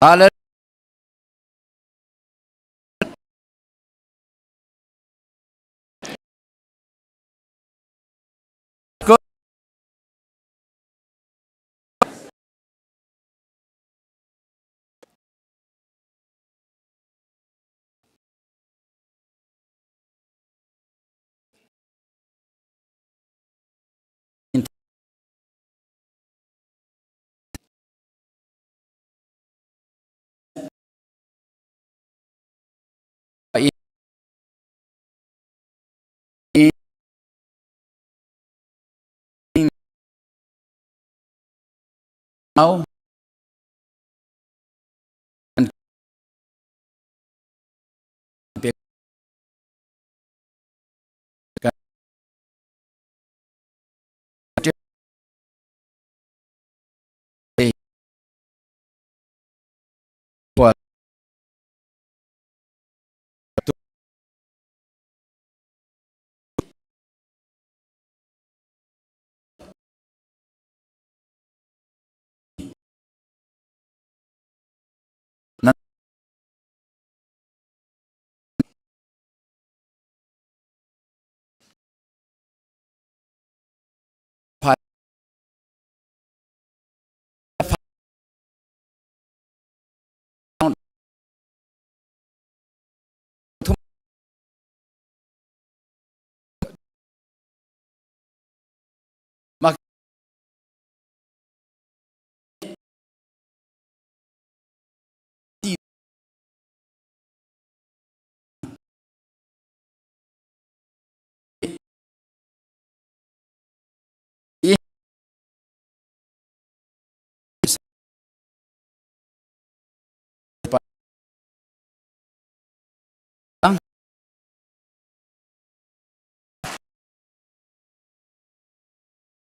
Hallelujah. Au.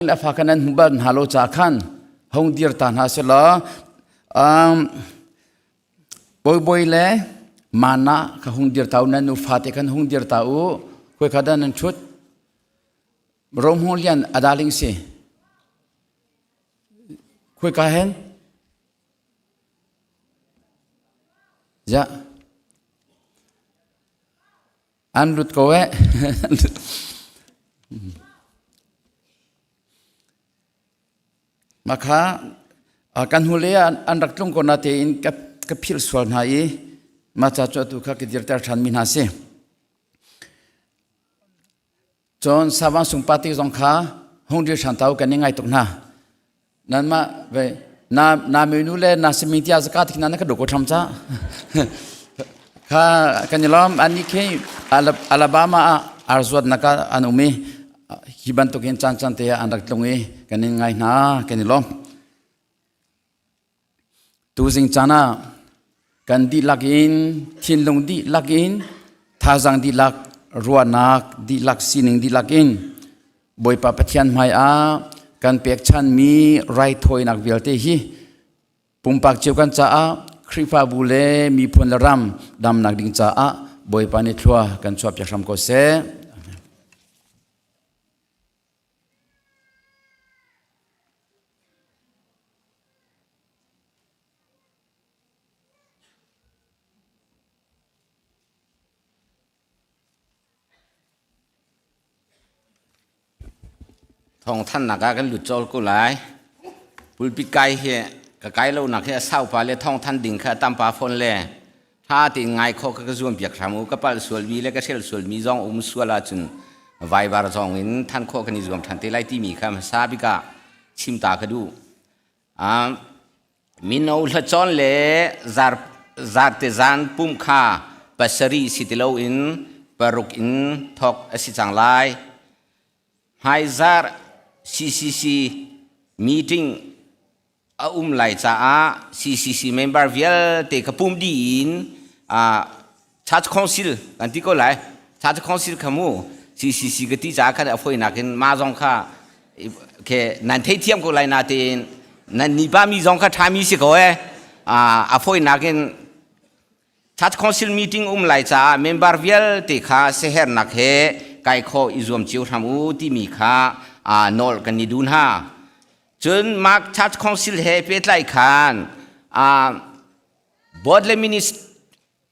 A fa khan an hmu bal hna lo ca khan hong dir ta hna selaw um, bawibawi le mana kha hung dir ta u nan nu fate khan hung dir ta u khuai kha dan nan thut rom hung lian adaling si khuai ka hen ja An lut ko eh. Makha kan hule an rak tlung ko na tein ka ka philh sual hna i ma ca cu atu kha ka dirter ṭhan mi hna si. Cun Savang sung party zong kha hung dir ṭhan tau kan i ngai tuk hna. Nanmah ve na na menu le na simi tia zaka tik na na ka do ko thlam cha. Kha kan i lawm an ni khi Alabama ah arzuat naka an um i hi bantukin caan caan te an rak tlung i kan in ngai hna kan i lawm. Tuzing caan ah kan dihlak in thinlung dihlak in thazaang dihlak ruahnak dihlak sining dihlak in Bawipa Pathian hmai ah kan pekchanmi raithawinak vialte hi pumpak cio kan caah Khrihfabu le miphun le ram damnak ding caah Bawipa nih thlua kan chuahpiak hram ko seh. Thawngthanhnak ah kan lut colh ko lai. Pulpit kai hi ka kai lonak hi a saupa le thawngthanh ding kha a tampa fawn le ṭha tein ngai khawh kha ka zuam piak hram u. Ka palh sualmi le ka hrelh sualmi zong um sual ahcun vaivar zong in than khawh kan i zuam ṭhan te lai timi kha hmasa bik ah chim ta ka duh. Mino hlacawn le zarte zan pumh kha pasarih si ti loin paruk in thawk a si cang lai. Hmaizarh CCC meeting a um lai caah CCC member vialte ka pum dih in Church Council kan ti ko lai. Church Council kha mu CCC ka ti caah khan a fawinak in mah zong kha ke nan theithiam ko lai natein nan nipa mi zong kha ṭhami si ko eh. A fawinak in Church Council meeting um lai caah member vialte kha siaherhnak he kai khawh i zuam cio hram u timi kha nawl kan i duh hna. Cun Mark Church Council he pehtlai khan. Board le ministry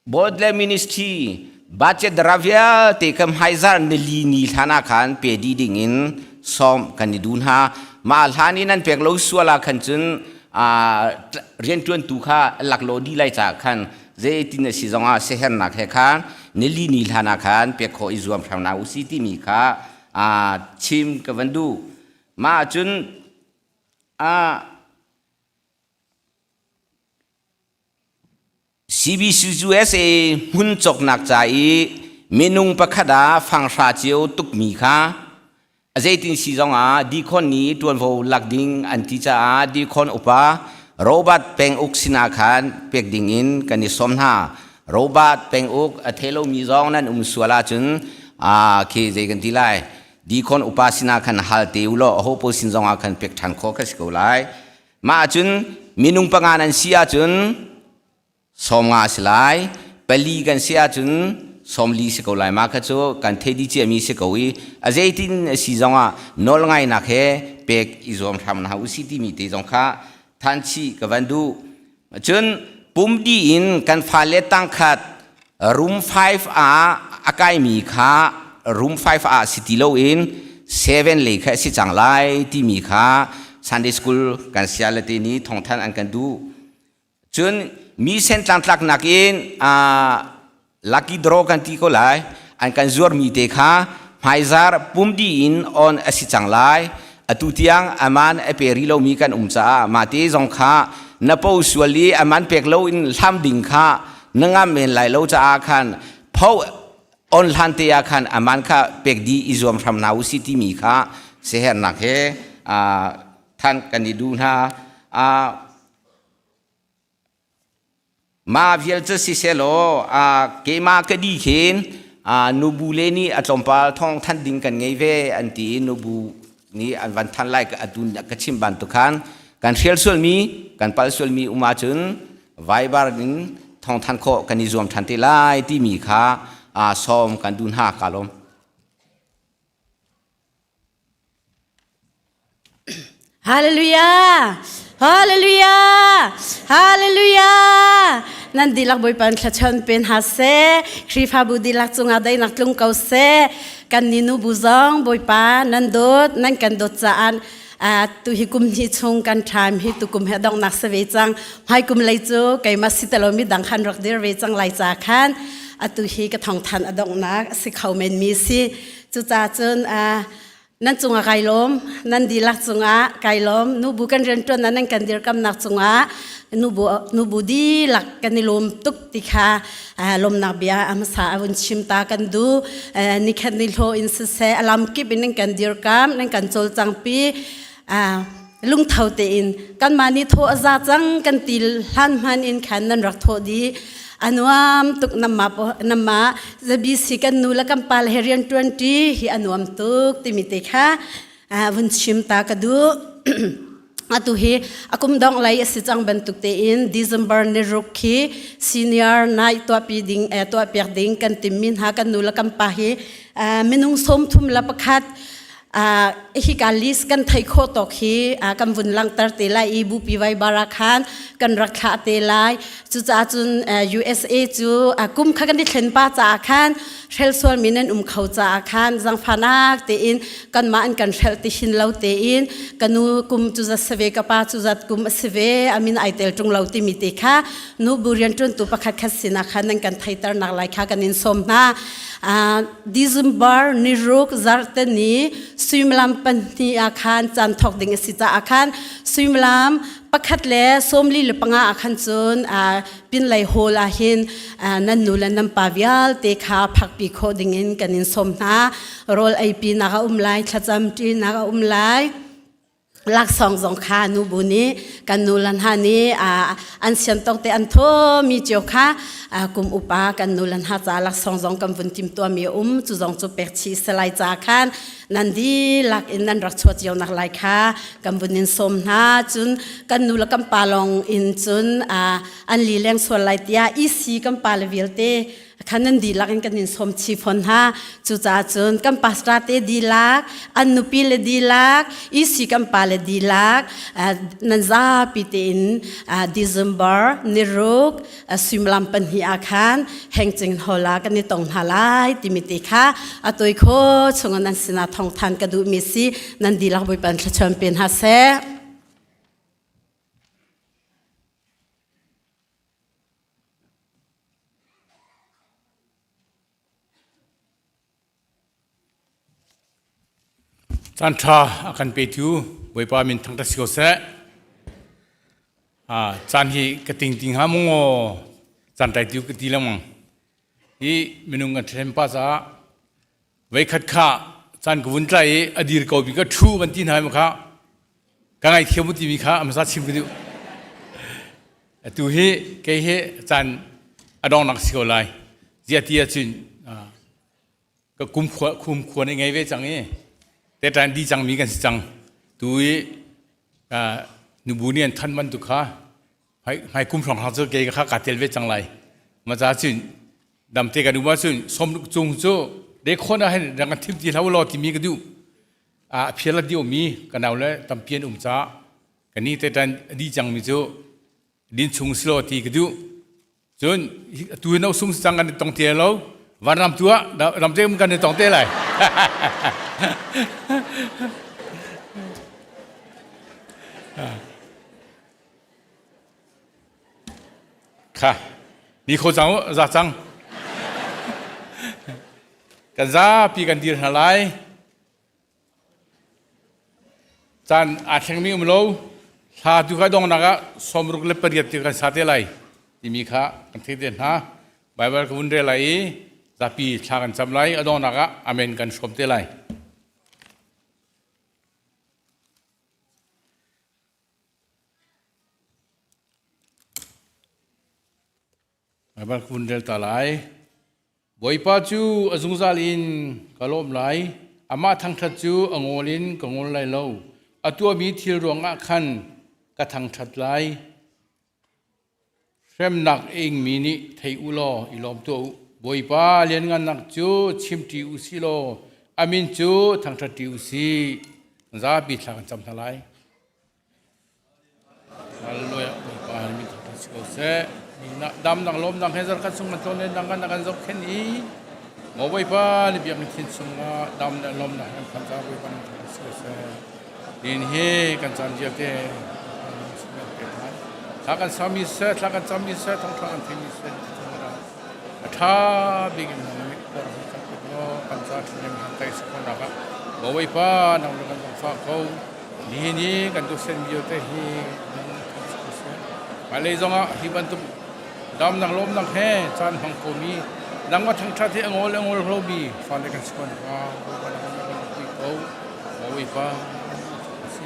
Board le ministry budget dara vialte kan hmaizar nili ni hlan ah khan pe dih ding in sawm kan i duh hna. Mah hlan i nan pek lo sual ah khan cun rianṭuantu kha lak law dih lai caah khan zeitin a si zongah siaherhnak he khan nili ni hlan ah khan pek khawh i zuam hram hna usih timi kha chim ka van duh. Mah ahcun CBCUSA hmun cawknak ca i minung pakhat ah fanghra cio tukmi kha a zeitin si zongah Deacon nih ṭuanvo lak ding an ti caah Deacon upa Robert Penguk sinah khan pek dingin kan i sawm hna. Robert Penguk a thei lomi zong nan um sual ahcun khi zei kan ti lai Deacon upa sinah khan hal te u law aho paoh sin zongah khan pek ṭhan khawh kha si ko lai. Mah ahcun minung panga nan si ahcun 50 a si lai. Pali kan si ahcun 40 si ko lai. Mah kha cu kan theih dih ciami si ko i a zeitin a si zongah nawlngainak he pek i zuam hram hna usih timi te zong kha than chih ka van duh. Cun pum dih in kan fale tangkhat room 5 ah a kaimi kha room 5 ah si ti loin 7 lei kha a si cang lai timi kha Sunday school kan siale te nih thawngthan an kan duh. Cun mi sen tlangtlaknak in lucky draw kan ti ko lai an kan zuarmi te kha hmaizar pum dih in on a si cang lai atu tiang aman a pe rih lomi kan um caah mah te zong kha na po sual i aman pek lo in hlam ding kha na ngam men lai lo caah khan pho on hlan te ah khan aman kha pek dih i zuam hram hna usih timi kha siaherhnak he than kan i duh hna. Mah vial cu sisehlaw keimah ka di khin nubu le nih a tlawmpal thawng thanh ding kan ngei ve an ti i nubu nih an van thanh lai atu ka chim bantuk khan kan hrial sualmi kan palh sualmi um ahcun Viber in thawng thanh khawh kan i zuam ṭhan te lai timi kha sawm kan duh hna ka lawm. Hallelujah! Hallelujah! Hallelujah! Nan dihlak Bawipa in thlachan pen ha seh. Khrihfabu dihlak cungah daihnak tlung ko seh. Kan ni nu bu zong Bawipa nan dawt, nan kan dawt caah tu hi kum hnih chung kan ṭhaim hi tu kum he donghnak si ve cang. Hmai kum lei cu keimah si te lomi dang khan rak dir ve cang lai ca khan atu hi ka thawngthan a donghnak a si kho men mi si. Cucaah cun nan cungah kai lawm, nan dihlak cungah kai lawm. Nubu kan rianṭuan nan kan dirkamnak cungah nubu nubu dihlak kan i lawm tuk ti kha lawmnak bia a hmasa a vun chim ta kan duh. Nikhat ni hlaw in siseh a lam kip in nan kan dirkam, nan kan cawlcangpi. Lungtho tein kanmah nih thaw a za cang kan ti hlan hman in khan nan rak thawh dih a nuam tuk namma namma ZBC kan nu le kan pa le he rian ṭuan ṭi hi a nuam tuk timi te kha vun chim ta ka duh atu hi a kum dong lei a si cang bantuk tein December ni ruk khi senior night tuahpi ding tuahpiak ding kan timmi hna kan nu le kan pa hi minung 31 hika list kan theih khawh tawk hi kan vun langhter te lai i bupi Viber ah khan kan rak thlah te lai cucaah cun USA cu kum kha kan i thlen pa caah khan hrel sualmi nan um kho caah khan zangfanak tein kanmah an kan hrelh ti hin lo tein ka nu kum cu zat si ve ka pa cu zat kum a si ve amin ai tel ṭung lo timi te kha nu bu rianṭuantu pakhat khat sinah khan nan kan theiternak lai kha kan in sawm hna December ni ruk zarte ni suimilam 2 ah khan caan thawk ding a si caah khan suimilam 1:45 ah khan cun pinlei hall ah hin nan nu le nan pa vialte kha phakpi khawh ding in kan in sawm hna. Rawl eipi nak a um lai, thlacam ṭinak a um lai. Laksawng zong kha nubu nih kan nu le hna nih an sian tawk te an thawmi cio kha kum upa kan nu le hna ca laksawng zong kan vun timtuahmi a um cu zong cu pek chih salai ca khan. Nan dihlak in nan rak chuah cio nak lai kha kan vun in sawm hna. Cun kan nu le kan pa lawng in cun an lileng sual lai tiah EC kan pa le vialte khan nan dihlak in kan in sawm chi fawn hna. Cucaah cun kan pastor te dihlak, an nupi le dihlak, EC kan pa le dihlak, nan zapi tein December niruk suimilam 2 ah khan hengcing hall ah kan i tong hna lai timi te kha a toi kho chungah nan sinah thawngthan ka duhmi si. Nan dihlak Bawipa in thluachuah pe hna seh. Caan ṭha a kan petu Bawipa min thangṭhat si ko seh. Caan hi ka ting ti hnga maw caan tlai tiu ka ti lengmang. Hi minung kan ṭhen pa caah voikhat kha caan ka vun tlai i a dir ko mi ka ṭhu van ti hna kha ka ngaithiam u timi kha a hmasa chim ka duh. Atu hi kei hi caan a dongnak si ko lai. Ziah ti ahcun ka kum khua kum khua nih ngei ve cang i teṭan di cangmi kan si cang. Tu i nubu nih an than bantuk kha hmai kum hrawng cu kei kha kaa tel ve cang lai. Ma ca cun damte kan um ahcun som cung cu dekhon ah hin rang kan thim ti hlah u law timi ka duh. A phial a diomi ka nau le tampi an um caah ka ni teṭan a di cangmi cu din chung si law ti ka duh. Cun atu hi no sung cang kan i tong te lo. Vanram tu ah ramte kan i tong te lai. Kha ni kho cang u za cang. Kan zapi kan dir hna lai. Caan aa thlengmi um lo. Hla tu kha donghnak ah 68 ti kan sa te lai timi kha kan thei te hna. Baibal ka vun rel lai i zapi thla kan cam lai. A donghnak ah amen kan hrawm te lai. Baibal ka vun rel ta lai. Bawipa cu a zungzal in ka lawm lai, amah thangṭhat cu a ngawl in ka ngawl lai lo. A tuahmi thil ruangah khan ka thangṭhat lai. Hremnak a ingmi nih thei u law i lawm tuah u. Bawipa lianngannak cu chimṭi u sih law a min cu thangṭhatṭi u sih. Zapi thla kan cam hna lai. Hallelujah. Bawipa min thangṭhat si ko seh. Damnak lawmnak he zarkhat chung kan tlawn nang kan kan zohkhenh i maw Bawipa ni biakinn thin chungah damnak lawmnak he kan phan caah Bawipa min thangṭhat si ko seh. Nin hi kan caan vialte thla kan sami seh, thla kan cammi seh, thawngṭha kan theimi seh, a ṭha bik in kan ca ṭhinem han tai si khawhnak ah Bawipa nang le kan zangfah ko. Nihin i kan tuahsen vialte hi hmailei zongah hi bantuk damnak lawmnak he caan hmang khomi nangmah thangṭhat hi a ngawl a ngawl lomi fale kan si ko hnga. Bawipa nang kan pui ko. Bawipa si.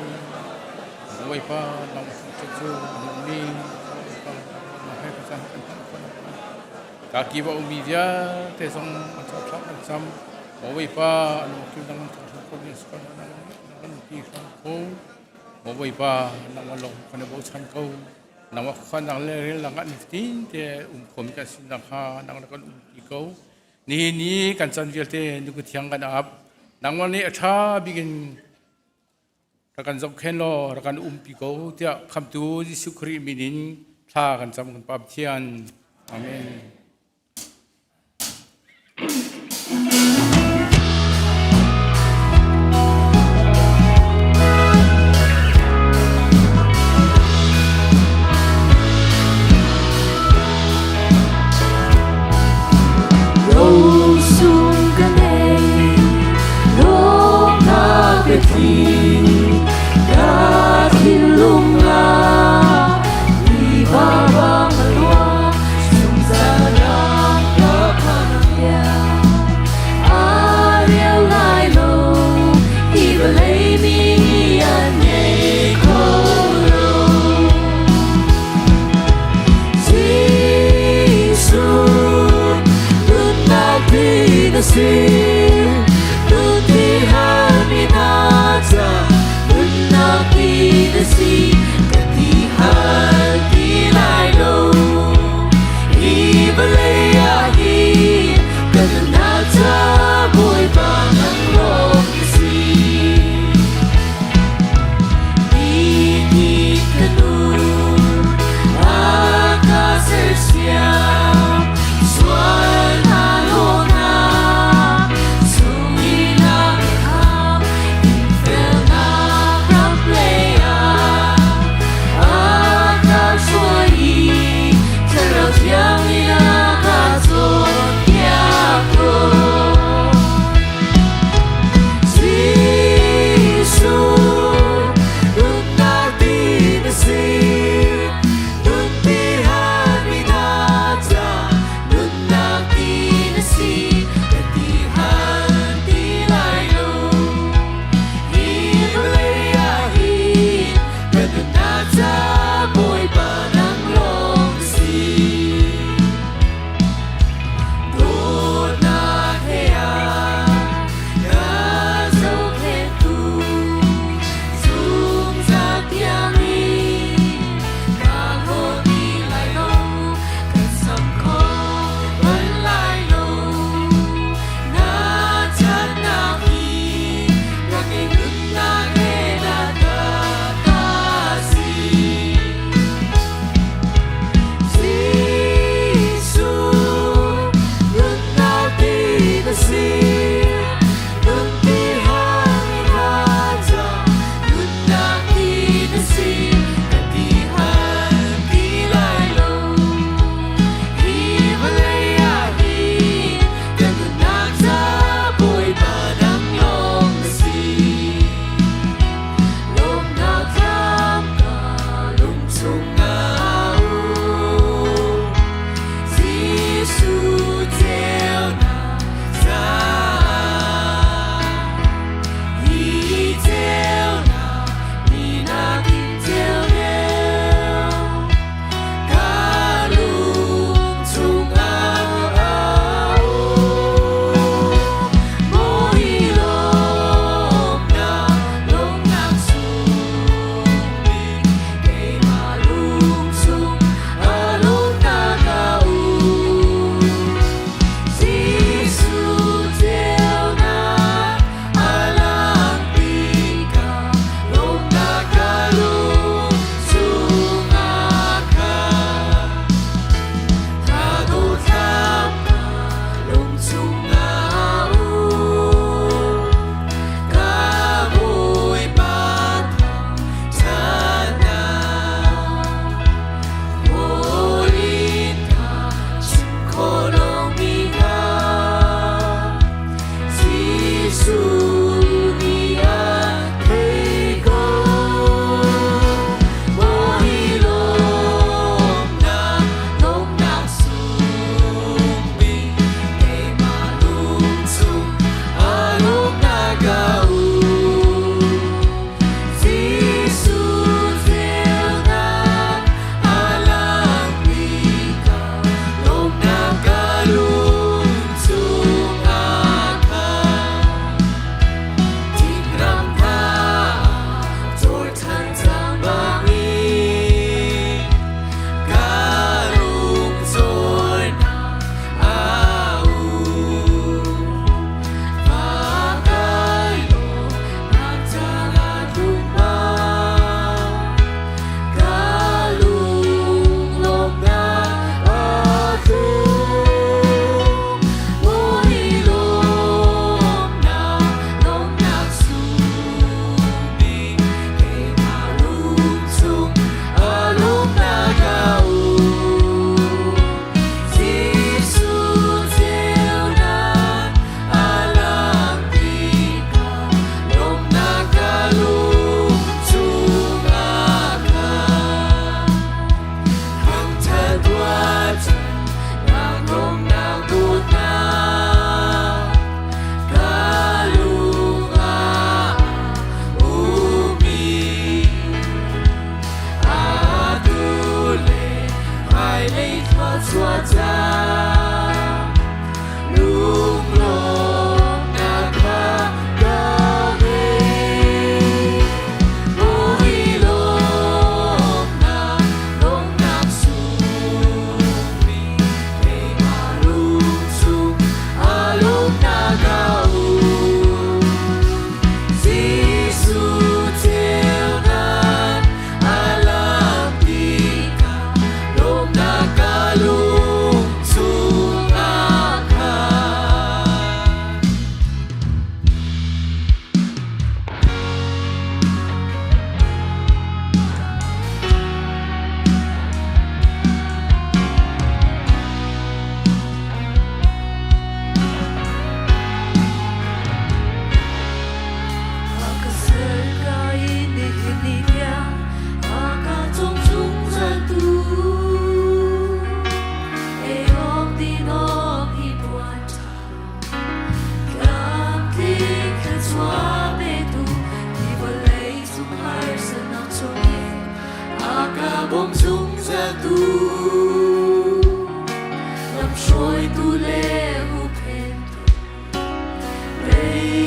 Bawipa nang thangṭhat cu nungmi Bawipa nang he ka caan kan hmang khawh Ka ki ba umi vialte zong an thangṭhat kan cam. Bawipa nang tu nang thangṭhat khomi si ko kan ti hram ko. Maw Bawipa, nangmah lawng kan i bochan ko. Nangmah khuakhannak le relnak ah nifatin te um khomi kan si nakhnga nang le kan umpi ko. Nihin ni kan chan vialte nuku thiang kan ap. Nangmah nih a ṭha bik in rak kan zohkhen law rak kan umpi ko tiah Khamtu Jesuh Khrih min in thla kan cam kan Pa Pathian. Amen. Rosung ka nei, lawmnak ka tli, ka thinlung ah ni ba bang a luang.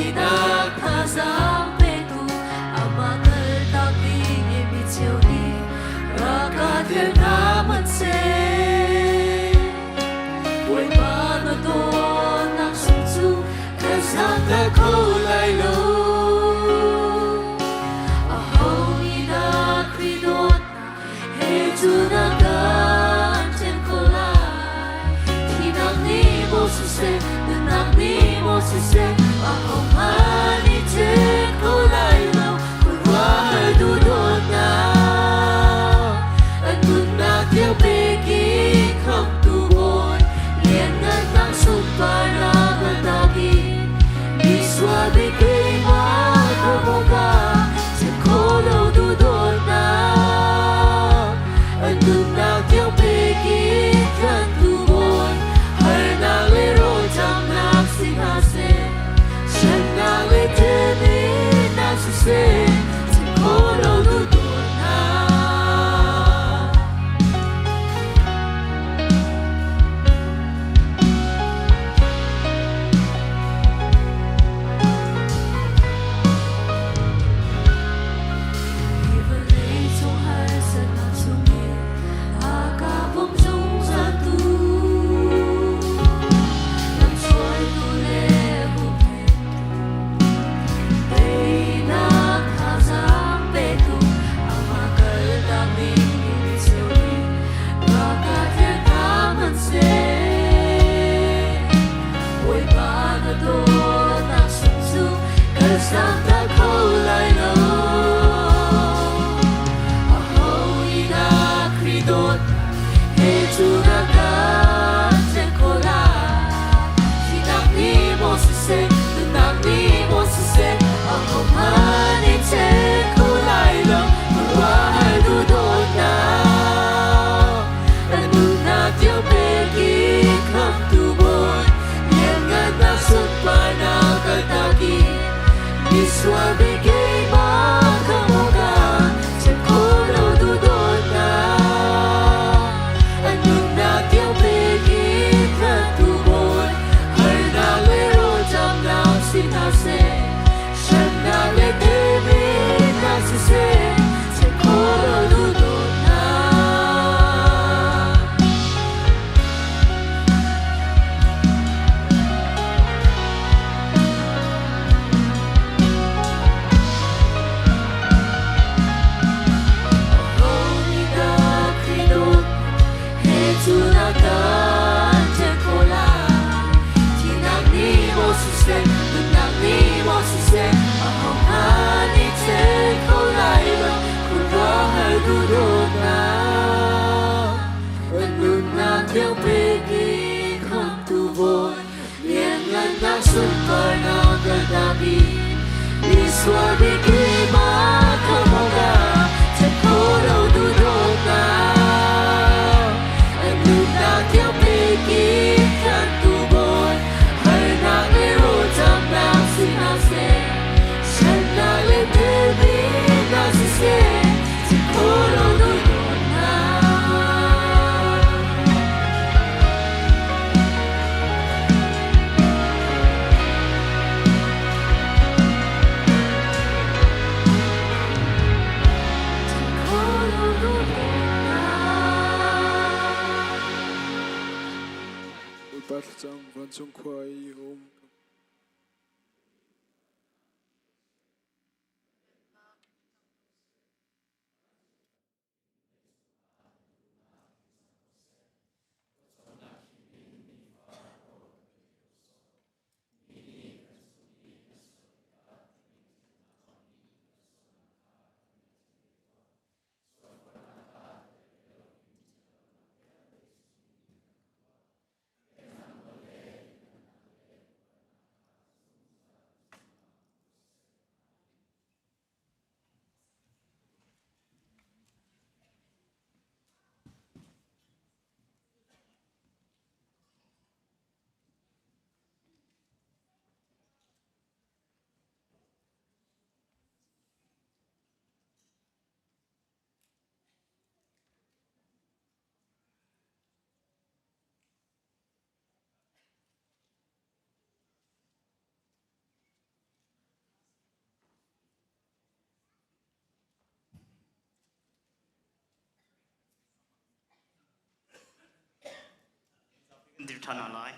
Teinak thazaang petu amah kaltak ding i mi cheu nih rak ka ther hna hmanhseh. Bawipa na dawtnak sung cu kan zangter kho lai lo. Aho nih dah Khrih dawtnak he cu na kan ṭhen kho lai? Thihnak nih maw siseh, nunnak nih maw siseh, ahohmanh nih ṭhen kho lai lo. Khuaruahhar duhdawtnak, an nunnak tiang pek in khamhtu Bawi, lianngannak sunparnak a tak in misual bik keimah khamh awkah chim khawh lo duhdawtnak, an nunnak tiang pek in tlanhtu Bawi, harnak le rawlṭamnak si hna seh, hremnak le temhinnak siseh, chim khawh lo duhdawtnak. Hi vawlei cung harsatnak chungin a ka bawm zungzaltu lamhruaitu le huhphenhtu teinak thazaang petu amah kaltak ding in cheu nih rak ka ther hna hmanhseh. Bawipa na dawtnak sung cu ka zaangtak kho lai lo. Aho nih dah Khrih dawtnak he cu na kan ṭhen khawh lai? Thihnak nih maw siseh, nunnak nih maw siseh, ahohmanh nih ṭhen kho lai lo. Khuaruahhar duhdawtnak, na nunnak tiang pek in khamhtu Bawi, lianngannak sunparnak kaltak in misual bik keimah khamh awkah ṭhen khawh lo duhdawtnak, a nunnak tiang pek in tlanhtu Bawi, harnak le rawlṭamnak si hna seh, hremnak le temhinnak siseh, ṭhen khawh lo duhdawtnak. Aho nih dah Khrih dawt he cu na kan ṭhen khawh lai? Thihnak nih maw siseh, nunnak nih maw siseh, ahohmanh nih ṭhen kho lai lo. Khuaruahhar duhdawtnak, na nunnak tiang pek in khamhtu Bawi, lianngannak sunparnak kaltak in misual bik keimah khamh awkah ṭhen khawh lo duhdawtnak, na nunnak tiang pek in tlanhtu Bawi, harnak le rawlṭamnak si hna seh, hremnak le temhinnak siseh, ṭhen khawh lo duhdawtnak. Ṭhen khawh lo duhdawtnak. Bawipa thlacam vancung khua i a um. Dir ṭhan hna lai.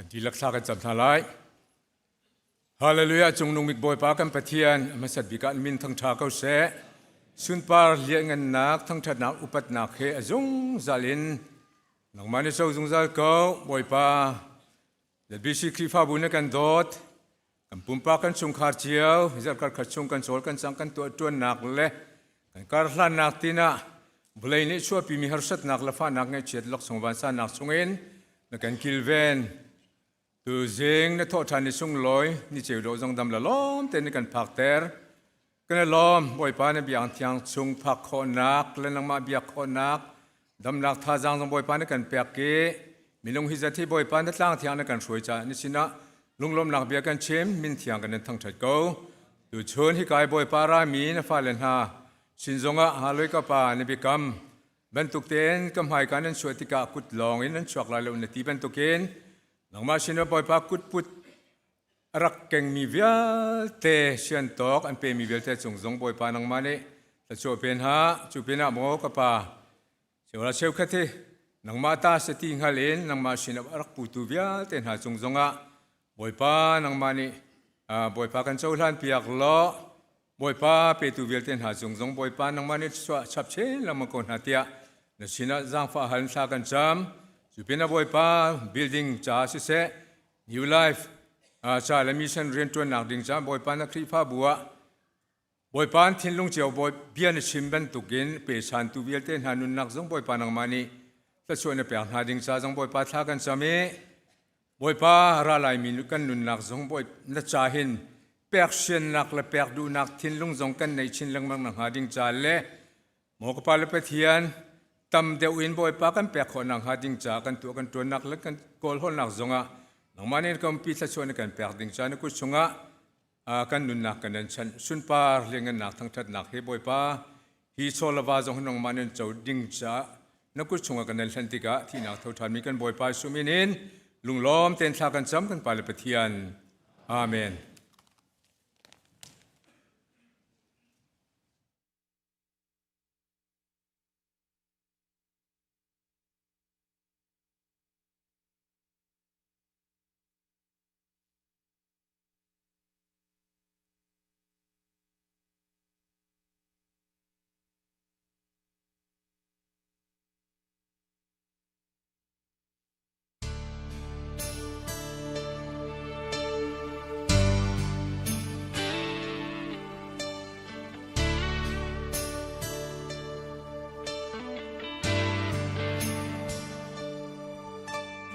Kan dihlak thla kan cam hna lai. Hallelujah cungnung bik Bawipa kan Pathian a hmasat bik ah min thangṭha ko seh. Sunpar lianngannak thangṭhatnak upatnak he a zungzal in nangmah nih co zungzal ko Bawipa. ZBC Khrihfabu na kan dawt. Kan pumpak kan chungkhar cio zarhkhat khat chung kan cawl kan cang kan tuah ṭuannak le kan karhlannak tinah vawlei nih chuahpimi harsatnak le fahnak ngaihchiat laksawng vansannak chungin na kan kilven. Tuzing na thawhṭhan ni sunglawi ni ceu dawh zong dam la lawm tein na kan phakter. Kan i lawm Bawipa na biakinn thiang chung phak khawhnak le nangmah biak khawhnak damnak thazaang zong Bawipa na kan pek i minung hi zat hi Bawipa na tlang thiang na kan hruai caah na sinah lunglawmhnak bia kan chim min thiang kan in thangṭhat ko. Tuchun hika i Bawipa rami na fale hna sin zongah haloi ka pa na biakam bantuk tein ka hmaika nan chuah tikah kut lawng in nan chuak lai lo na ti bantukin nangmah sinah Bawipa kut put a rak kengmi vialte siantawk an pemi vialte cung zong Bawipa nangmah nih thluachuah pe hna. Cu pinah maw ka pa cheula cheukhat hi. Nangmah ta si ti hngal in nangmah sin a rak putu vialte hna cung zongah Bawipa nangmah nih Bawipa kan cohlan piak law Bawipa petu vialte hna cung zong Bawipa nangmah nih chuah chap chin lengmang ko hna tiah na sinah zaangfah hal thla kan cam. Cu pinah Bawipa building ca siseh New Life ca le mission rianṭuannak ding ca Bawipa na Khrihfabu ah Bawipa an thinlung cio Bawi bia na chim bantukin pesantu vialte hna nunnak zong Bawipa nangmah nih thluachuah na pek hna ding ca zong Bawipa thla kan cam i Bawipa ra laimi kan nunnak zong Bawi na ca hin pek siannak le pek duhnak thinlung zong kan neih chin lengmang na hnga ding ca le maw ka pa le Pathian tam deuh in Bawipa kan pek khawh nak hnga ding ca kan tuah kan tuannak le kan kawlhawlnak zongah nangmah nih kan pi thluachuah na kan pek ding ca na kut chungah kan nunnak kan nan chanh sunpar lianngannak thangthatnak he Bawipa hi chaw le va zong nangmah nan co ding caah na kut chungah kan nan hlan tikah thihnak tho ṭhanmi kan Bawipa Jesuh min in lunglawm tein thla kan cam kan Pa le Pathian. Amen.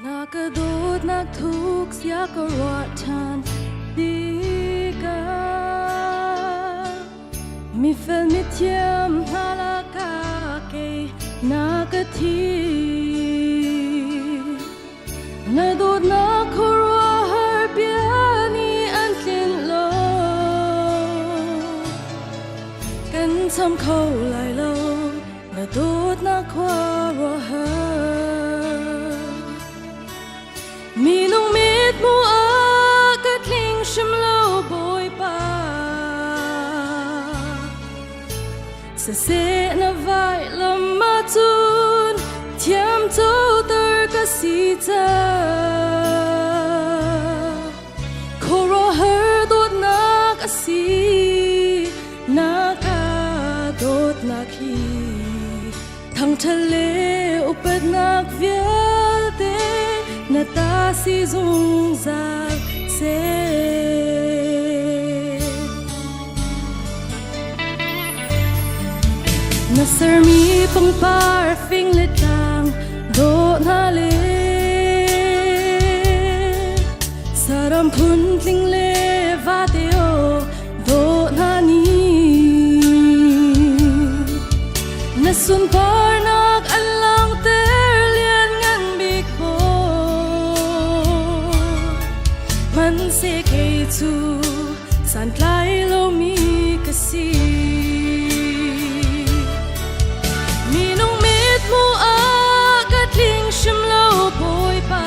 Na ka dawtnak thuk sia ka ruah ṭhan tikah mifel mithiam hna lakah kei na ka thi. Na dawtnak khuaruahhar bia nih an tlinh lo. Kan cham kho lai lo na dawtnak khuaruahhar. Minung mit hmuh ah ka tling hrim lo Bawipa. Siseh na vailam ahcun thiam coter ka si cang. Khuaruahhar dawtnak a si na ka dawtnak hi. Thangṭhat le upatnak vialte na ta si zungzal seh. Na sermi pangpar fing le tlang dawh hna le saram phun tling le vate aw dawh hna ni Na sunparnak an langhter lianngan bik Bawi. Hmanhseh kei cu santlai lomi ka si. Minung mithmuh ah ka tling hrim lo Bawipa.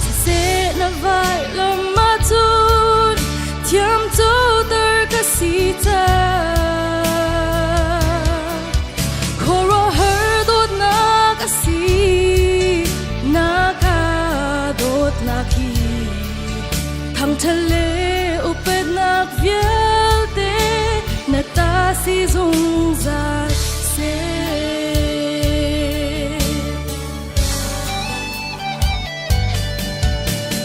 Siseh na vailam ahcun thiam coter ka si cang. Khuaruahhar dawtnak a si, na ka dawtnak hi. Thangṭhat le upatnak vialte na ta si zungzal seh.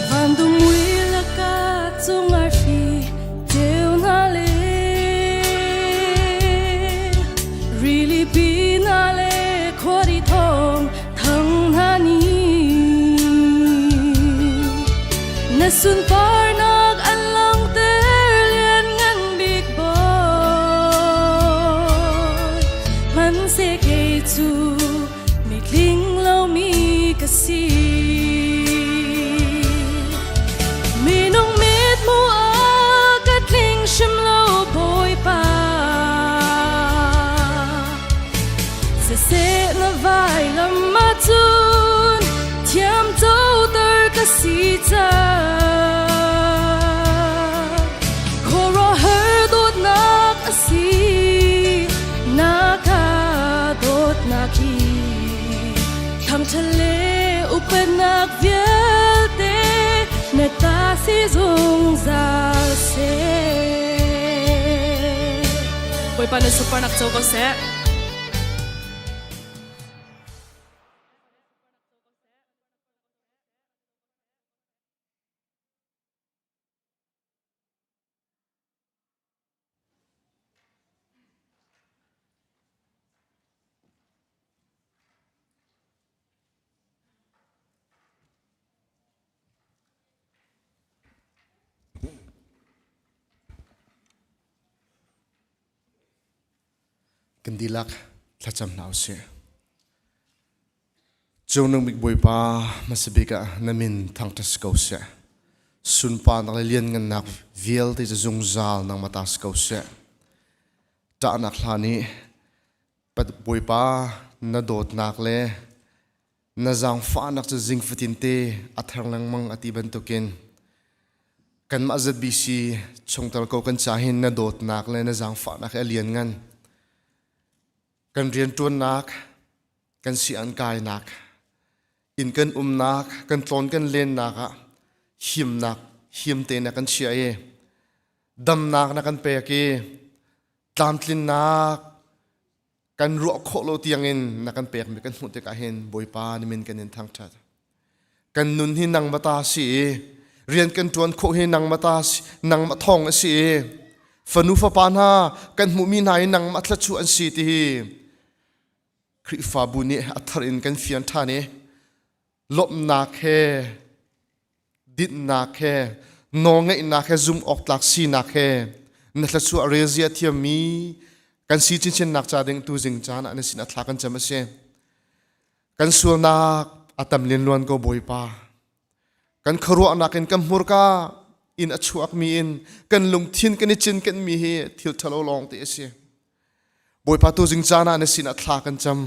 Vandum mui laka cung arfi ceu hna le rili pi hna le khuari thawng thang hna ni na sunparnak an langhter lianngan bik Bawi hmanhseh kei cu mitling lomi ka si. Minung mithmuh ah ka tling hrim lo Bawipa. Siseh na vailam ahcun thiam coter ka si cang. Khuaruahhar dawtnak a si na ka dawt. zungzal seh. Bawipa na sunparnak co ko seh. Kan dihlak thlacam hna usih. Cungnung bik Bawipa hmasa bik ah na min thangṭhat si ko seh. Sunparnak le lianngannak vialte cu zungzal nangmah ta si ko seh. Ṭahnak hla nih Bawipa na dawtnak le na zaangfahnak cu zing fatinte a ther lengmang a ti bantukin kanmah ZBC chungtel ko kan ca hin na dawtnak le na zaangfahnak hi a lianngan. Kan rianṭuannak kan si an kainak inn kan umnak kan tlawn kan lennak ah himnak him te na kan chia i damnak na kan pek i tlamtlinnak kan ruah khawh lo tiangin na kan pekmi kan hmuh tikah hin Bawipa na min kan in thangṭhat kan nun hi nangmah ta si i rian kan ṭuan khawh hi nangmah ta si nangmah thawng a si i fanu fapa hna kan hmuhmi hna hi nangmah thluachuah an si ti hi Khrihfabu nih a thar in kan fian ṭhan i lawmhnak he dinhnak he nawlngeihnak he zumh awk tlak sinak he na thluachuah relzia thiammi kan si chinchinnak ca ding tu zing caan ah na sin a thla kan cam a si. Kan sualnak a tam lianluan ko Bawipa. Kan khuaruahnak in kan hmurka in a chuakmi in kan lungthin kan i cinkenmi hi thil ṭhalo lawng te a si. Bawipa tu zing caan ah na sinah thla kan cam.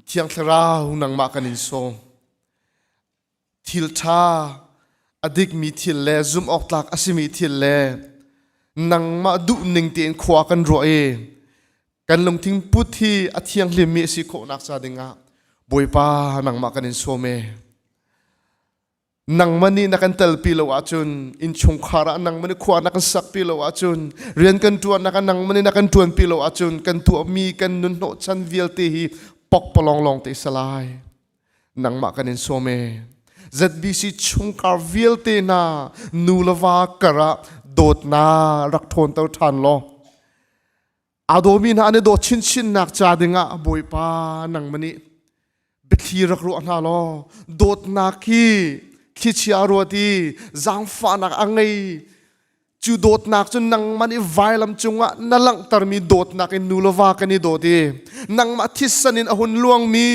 Thiang Thlarau nangmah kan in sawm. Thil ṭha a dikmi thil le zumh awk tlak a simi thil le nangmah duhning tein khua kan ruah i kan lungthin put hi a thianghlimmi a si khawhnak ca dingah Bawipa nangmah kan in sawm e. Nangmah nih na kan telpi lo ahcun innchungkhar ah nangmah nih khua na kan sakpi lo ahcun rian kan ṭuannak ah nangmah nih na kan ṭuanpi lo ahcun kan tuahmi kan nun hnawhchan vialte hi pokpalawng lawng te salai nangmah kan in sawm e ZBC chungkhar vialte hna nu le va kar ah dawtnak rak ṭhawnter ṭhan law Aa dawmi hna an i dawt chinchinnak ca dingah Bawipa nangmah nih biathli rak ruah hna law dawtnak hi thlichia a ruat i zaangfahnak a ngei cu dawtnak cu nangmah nih vailam cungah na langhtermi dawtnak in nu le va kan i dawt i nangmah thisen in a hun luangmi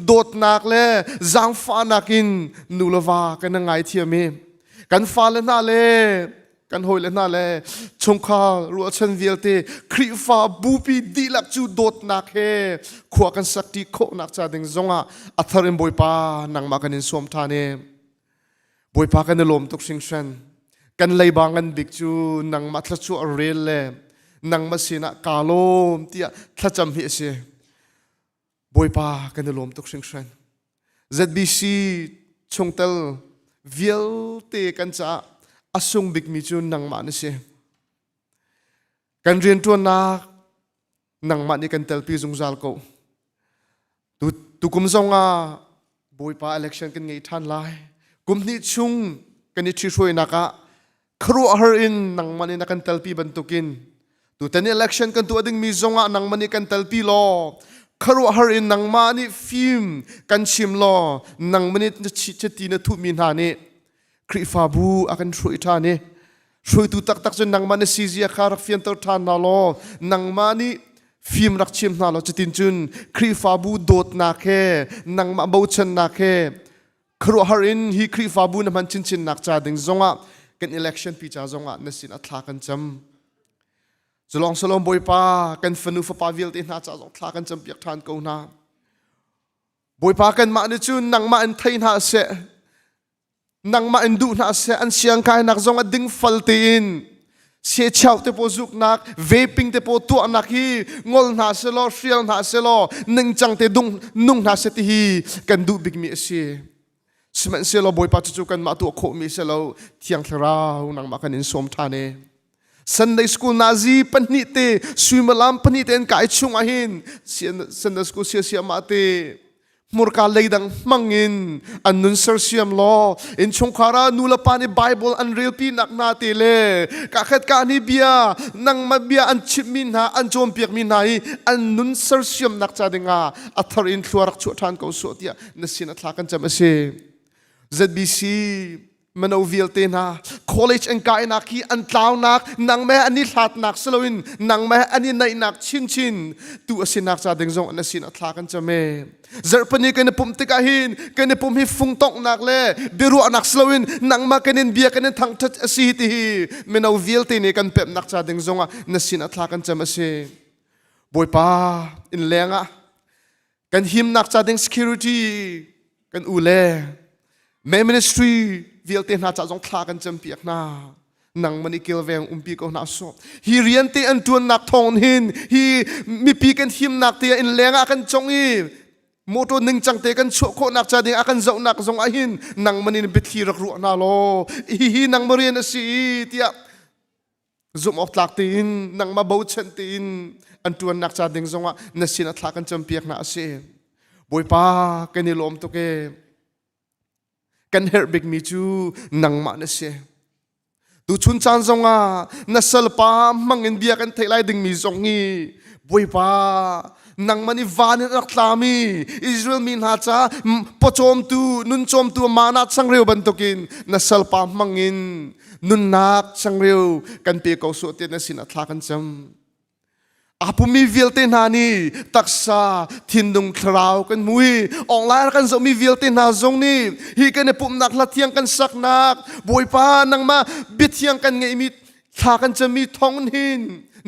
dawtnak le zaangfahnak in nu le va kan i ngaithiam i kan fale hna le kan hawile hna le chungkhar ruahchan vialte Khrihfa bupi dihlak cu dawtnak he khua kan sakṭi khawhnak ca ding zongah a thar in Bawipa nangmah kan in sawm ṭhan i Bawipa kan i lawm tuk hringhran kan leiba ngan bik cu nangmah thluachuah rel le nangmah sinah kaa lawm tiah thlacam hi a si Bawipa kan i lawm tuk hringhran. ZBC chungtel vialte kan caah a sung bikmi cu nangmah na si. Kan rianṭuannak nangmah nih kan telpi zungzal ko. Tukum zong ah Bawipa election kan ngei ṭhan lai. Kum hnih chung kan i ṭhihruainak ah khuaruahhar in nangmah nih na kan telpi bantukin tutan election kan tuah dingmi zongah nangmah nih kan telpi law khuaruahhar in nangmah nih fim kan chim law nangmah nih na chiti na thuhmi hna nih Khrihfabu a kan hruai ṭhan i hruaitu taktak cu nangmah na si zia kha rak fianter ṭhan hna law nangmah nih fim rak chim hna law cutin cun Khrihfabu dawtnak he nangmah bochannak he khuaruahhar in hi Khrihfabu na hman chinchinnak ca ding zongah kan election pi ca zongah na sin a thla kan cam. Zulong Salom Bawipa kan fanu fapa vialte hna ca zong thla kan cam piak ṭhan ko hna. Bawipa kanmah nih cun nangmah in thei hna seh nangmah in duh hna seh an siangkainak zong a ding fal tein siachau te paw zuknak vaping te paw tuahnak hi ngol hna selaw hrial hna selaw ningcang te dung nung hna seh ti hi kan duh bikmi a si. Sihmanhsehlaw Bawipa cucu kanmah tuah khawhmi si lo Thiang Thlarau nangmah kan in sawm ṭhan e. Sunday school nazi pahnih te suimilam pahnih te an kai chung ah hin Sunday school sia mah te hmurka leidang hmang in an nun sersiam law innchungkhar ah nu le pa nih Bible an relpi nak hna te le ka khat ka ni bia nangmah bia an chimmi hna an cawnpiakmi hna hi an nun sersiamnak ca dingah a thar in thlua rak chuah ṭhan ko sawh tiah na sin a thla kan cam a si ZBC mino vialte hna college an kainak hi an tlaunak nangmah an i hlatnak siloin nangmah an i naihnak chinchin tu a sinak ca ding zong an sin a thla kan cam e zarhpani kan i pumh tikah hin kan i pumh hi fungtonghnak le biaruahnak siloin nangmah kan in bia kan in thangthat a si ti hi mino vialte nih kan pemhnak ca ding zongah na sin a thla kan cam a si Bawipa in leng ah kan himnak ca ding security kan u le me ministry vialte hna ca zong thla kan campiak hna nang man i kilveng umpi ko hna so hi rian te an tuannak thawng hin hi mipi kan himnak te in leng ah kan cong i motor ningcang te kan chuah khawhnak ca ding a kan zohnak zong ah hin nang man in biathli rak ruah hna law hi hi nang ma rian a si tiah zumh awk tlak tein nangmah bochan tein an ṭuannak ca ding zongah na sin a thla kan campiak hna a si bawipa kan i lawm tuk e kan herh bikmi cu nangmah na si tuchun caan zongah na salpa hmang in bia kan theih lai dingmi zong hi bawipa nangmah nih van in rak tlami Israel mi hna ca pawcawmtu nuncawmtu mana changreu bantukin na salpa hmang in nunnak changreu kan pe ko sawh te na sin a thla kan cam a pumi vialte hna nih taksa thinlung thlarau kan hmu i online kan zohmi vialte hna zong nih hi kan i pumhnak hla thiang kan saknak bawipa nangmah biathiang kan ngeihmi thla kan cami thong hin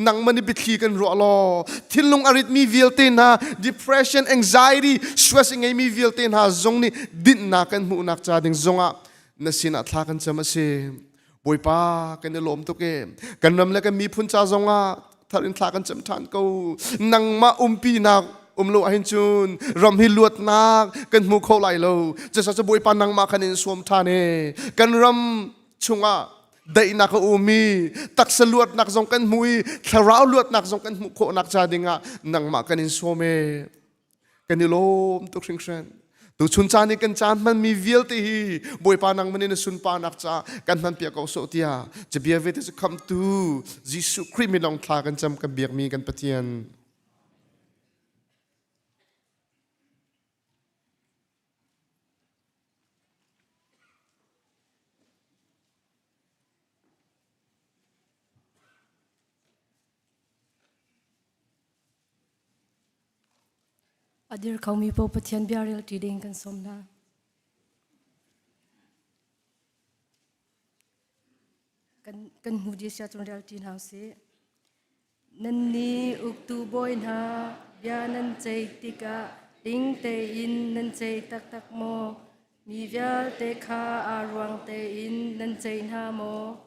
nangmah nih biathli kan ruah law thinlung a ritmi vialte hna depression anxiety stress a ngeimi vialte hna zong nih dinhnak kan hmuhnak ca ding zongah na sinah thla kan cam a si Bawipa kan i lawm tuk e kan ram le kan miphun ca zongah thar in thla kan cam ṭhan ko nangmah umpinak um lo ahhin cun ram hi luatnak kan hmu kho lai lo cucaah cu Bawipa nangmah kan in sawm ṭhan e kan ram chungah daihnak a um i taksa luatnak zong kan hmu i thlarau luatnak zong kan hmuh khawhnak ca dingah nangmah kan in sawm e kan i lawm tuk hringhran tuchun caan i kan caan hmanmi vialte hi Bawipa nangman in a sunparnak ca kan hmanpiak ko sawh tiah cabia vialte cu khamhtu Jesuh Khrih min lawng thla kan cam kan biakmi kan Pathian A dir khomi paoh Pathian bia rel ṭi ding kan sawm hna. Kan, kan hmu dih sia cun rel ṭi hna usih. Nannih uktu bawi hna, bia nan ceih tikah ding tein nan ceih taktak maw? Mi vialte kha aa ruang tein nan ceih hna maw?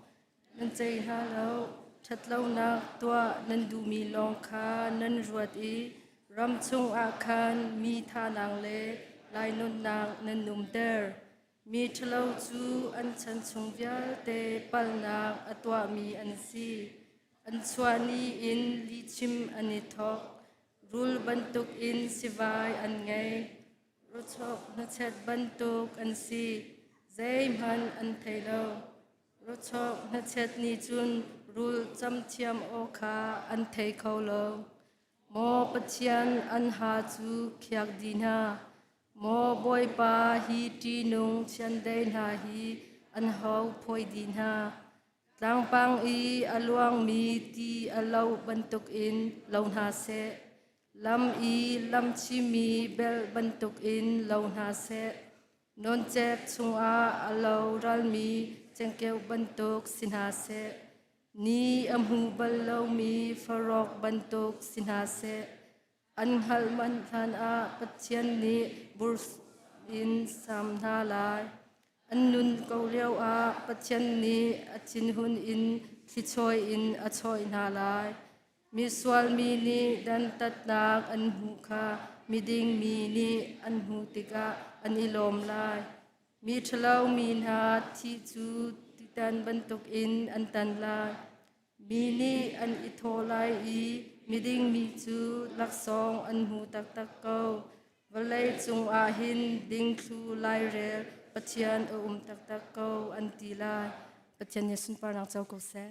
Nan ceih hna lo. Ṭhatlonak tuah nan duhmi lawng kha nan ruat i ram chungah khan mi thahnak le lainawnnak nan umter. Mi ṭhalo cu an chan chung vialte palhnak a tuahmi an si. An chuah ni in lihchim an i thawk. Rul bantukin sivai an ngei. Rochok hnachet bantuk an si. Zeihmanh an thei lo. Rochok hnachet nih cun rul camthiam aw kha an thei kho lo. Maw Pathian, an ha cu khiak dih hna. Maw Bawipa, hi ṭihnung chiandeih hna hi an ho phawi dih hna. Tlangpang i a luangmi ti a lo bantukin lo hna seh. Lam i lamchimi belh bantukin lo hna seh. Nawncek chungah a lo ralmi cengkeuh bantuk si hna seh. Ni a hmu bal lomi farok bantuk si hna seh. An hngalh manh hlanah Pathian nih bur in sam hna lai. An nun ko lioah Pathian nih a thinhun in thlichawi in a chawih hna lai. Misual mi nih dantatnak an hmuh kha miding mi nih an hmuh tikah an i lawm lai. Mi ṭhalo mi hna thi cu titan bantukin an tan lai. Mi nih an i thawh lai i miding mi cu laksawng an hmu taktak ko. Vawlei cungah hin dingthlu lairel Pathian a um taktak ko an ti lai. Pathian nih sunparnak co ko seh.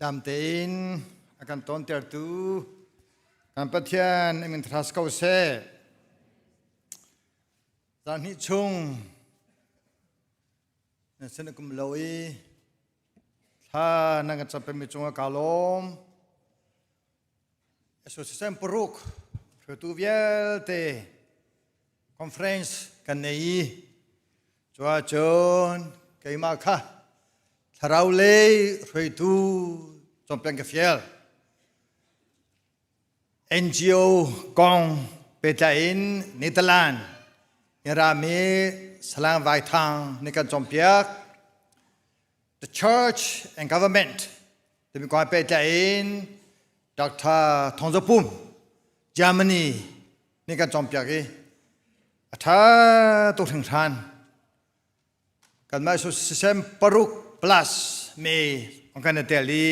Dam tein a kan tawntertu kan Pathian min thras ko seh. Zan hnih chung nan sin kum lo i thla nan kan campemi cungah kaa lawm. Association paruk hruaitu vialte conference kan nei i cuahcun keimah kha thlarau lei hruaitu cawnpiak ka fial. NGO kong pehtlai in Netherlands in rami Salang Vai Thang nih kan cawnpiak. The Church and Government timi kong pehtlai in Dr. Thong Zaw Pum Germany nih kan cawnpiak i a ṭha tuk hringhran. Kanmah system paruk plus me an kan i tel i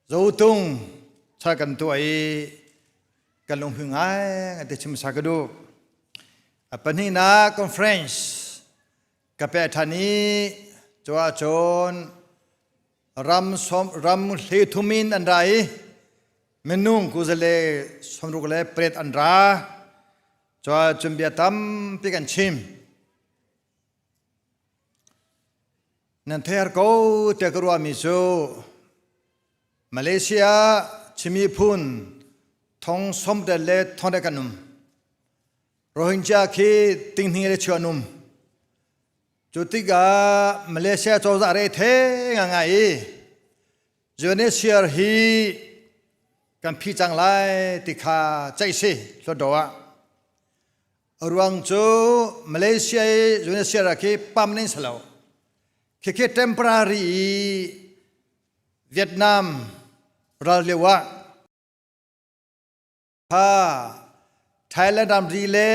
zotung char kan tuah i kan lunghmui ngai te chim sa ka duh. A pahnihnak conference ka peh ṭhan i cu ahcun ram som ram hle thum in an ra i minung kuzale somruk le pret an ra cun bia tampi kan chim nan their ko tiah ka ruahmi cu Malaysia Chimi phun thong som le thong kan um Rohingya khi tinghnih le chuan um Cu tikah Malaysia cozah re the ngai i UNHCR hi kan phi cang lai ti kha ceih si Hluttaw ah. A ruang cu Malaysia i UNHCR khi permanent si lo. Khikhi temporary i Vietnam ral lio ah Kha Thailand ramri le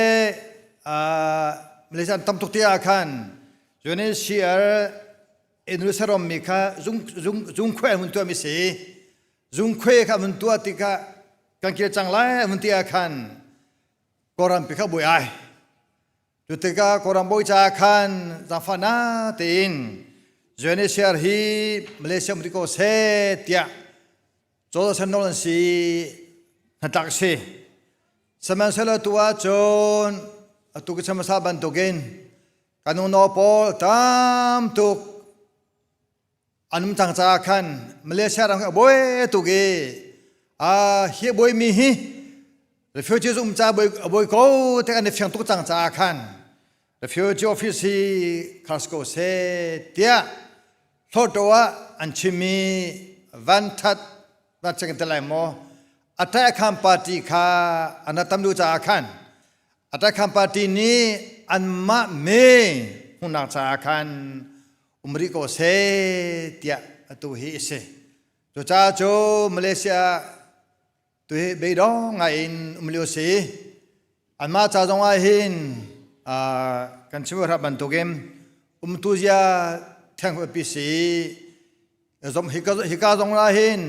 Malaysia an tam tuk ti ah khan UNHCR Indonesia rammi kha zung zung zungkhuai an hun tuahmi si. Zungkhuai kha an hun tuah tikah kan kir cang lai an hun ti ah khan Kawlram pi kha buai ai. Cu tikah Kawlram bawi caah khan zaangfah na tein UNHCR hi Malaysia um ti ko seh tiah Cawlcawh san nawl an si hnatlak a si. Sihmanhsehlaw tu ahcun atu ka chim hmasa bantukin kan unau pawl tam tuk an um cang caah khan Malaysia ram a buai tuk i a hi a buaimi hi refugees um ca a buai ko te kan i fiang tuk cang caah khan refugee office hi khar ko seh tiah Hluttaw ah an chim i vanṭhat vanchiat kan ti lai maw Attack party kha an rak tam duh caah khan Attack party nih anmah me hmuhnak caah khan um rih ko seh tiah atu hi a si. Cucaah cu Malaysia tu hi beidong ngai in um lio si. Anmah ca zong ah hin kan chim hrap bantukin umtu zia theng pi si zom hika hika zong ah hin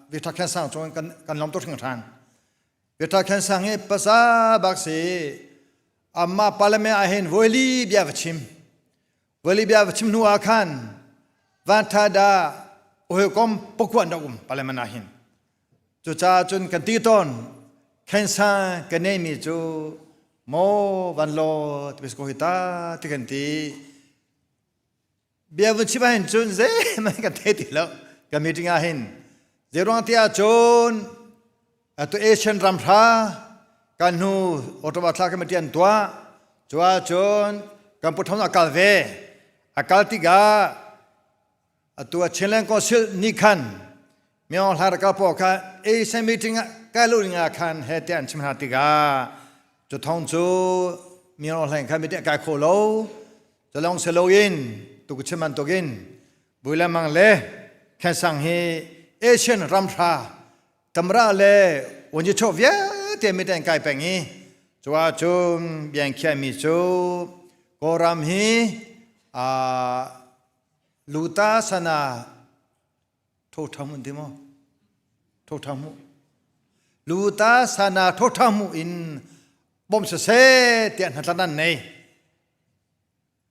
Victor Khen Sang cung kan kan lom tuk hringhran Victor Khen Sang hi pasa bak si amma parliament ah hin voili bia va chim voili bia va chim hnu ah khan van tha da ohekom pokuan da um parliament ah hin Cucaah cun kan ti tawn cancer ka neimi cu maw van law ti ko hi ta ti kan ti. Bia vun chim ahhin cun zeihmanh kan thei ti lo kan meeting ah hin. Zeiruang ti ahcun atu Asian ram hra kan hnu October thla kan meeting an tuah. Cu ahcun kan pu thong a kal ve. A kal tikah Atu a Chinland Council nih khan Myo Hla Rakal pawl kha ASEAN meeting ah kai lo ding ah khan he tiah an chim hna tikah cu thong cu Myo Hlaing kha meeting kai kho lo cu lawng si loin tu chim bantukin Bui le Mang le Khen Sang hi ASEAN ramhra tamra le Wanji Cho vialte meeting kai peng i cu ahcun bian khiahmi cu Kawlram hi Luta sana tho mun ti maw? Tho mu. Luta sana tho mu in bom siseh tiah hnatlan an nei.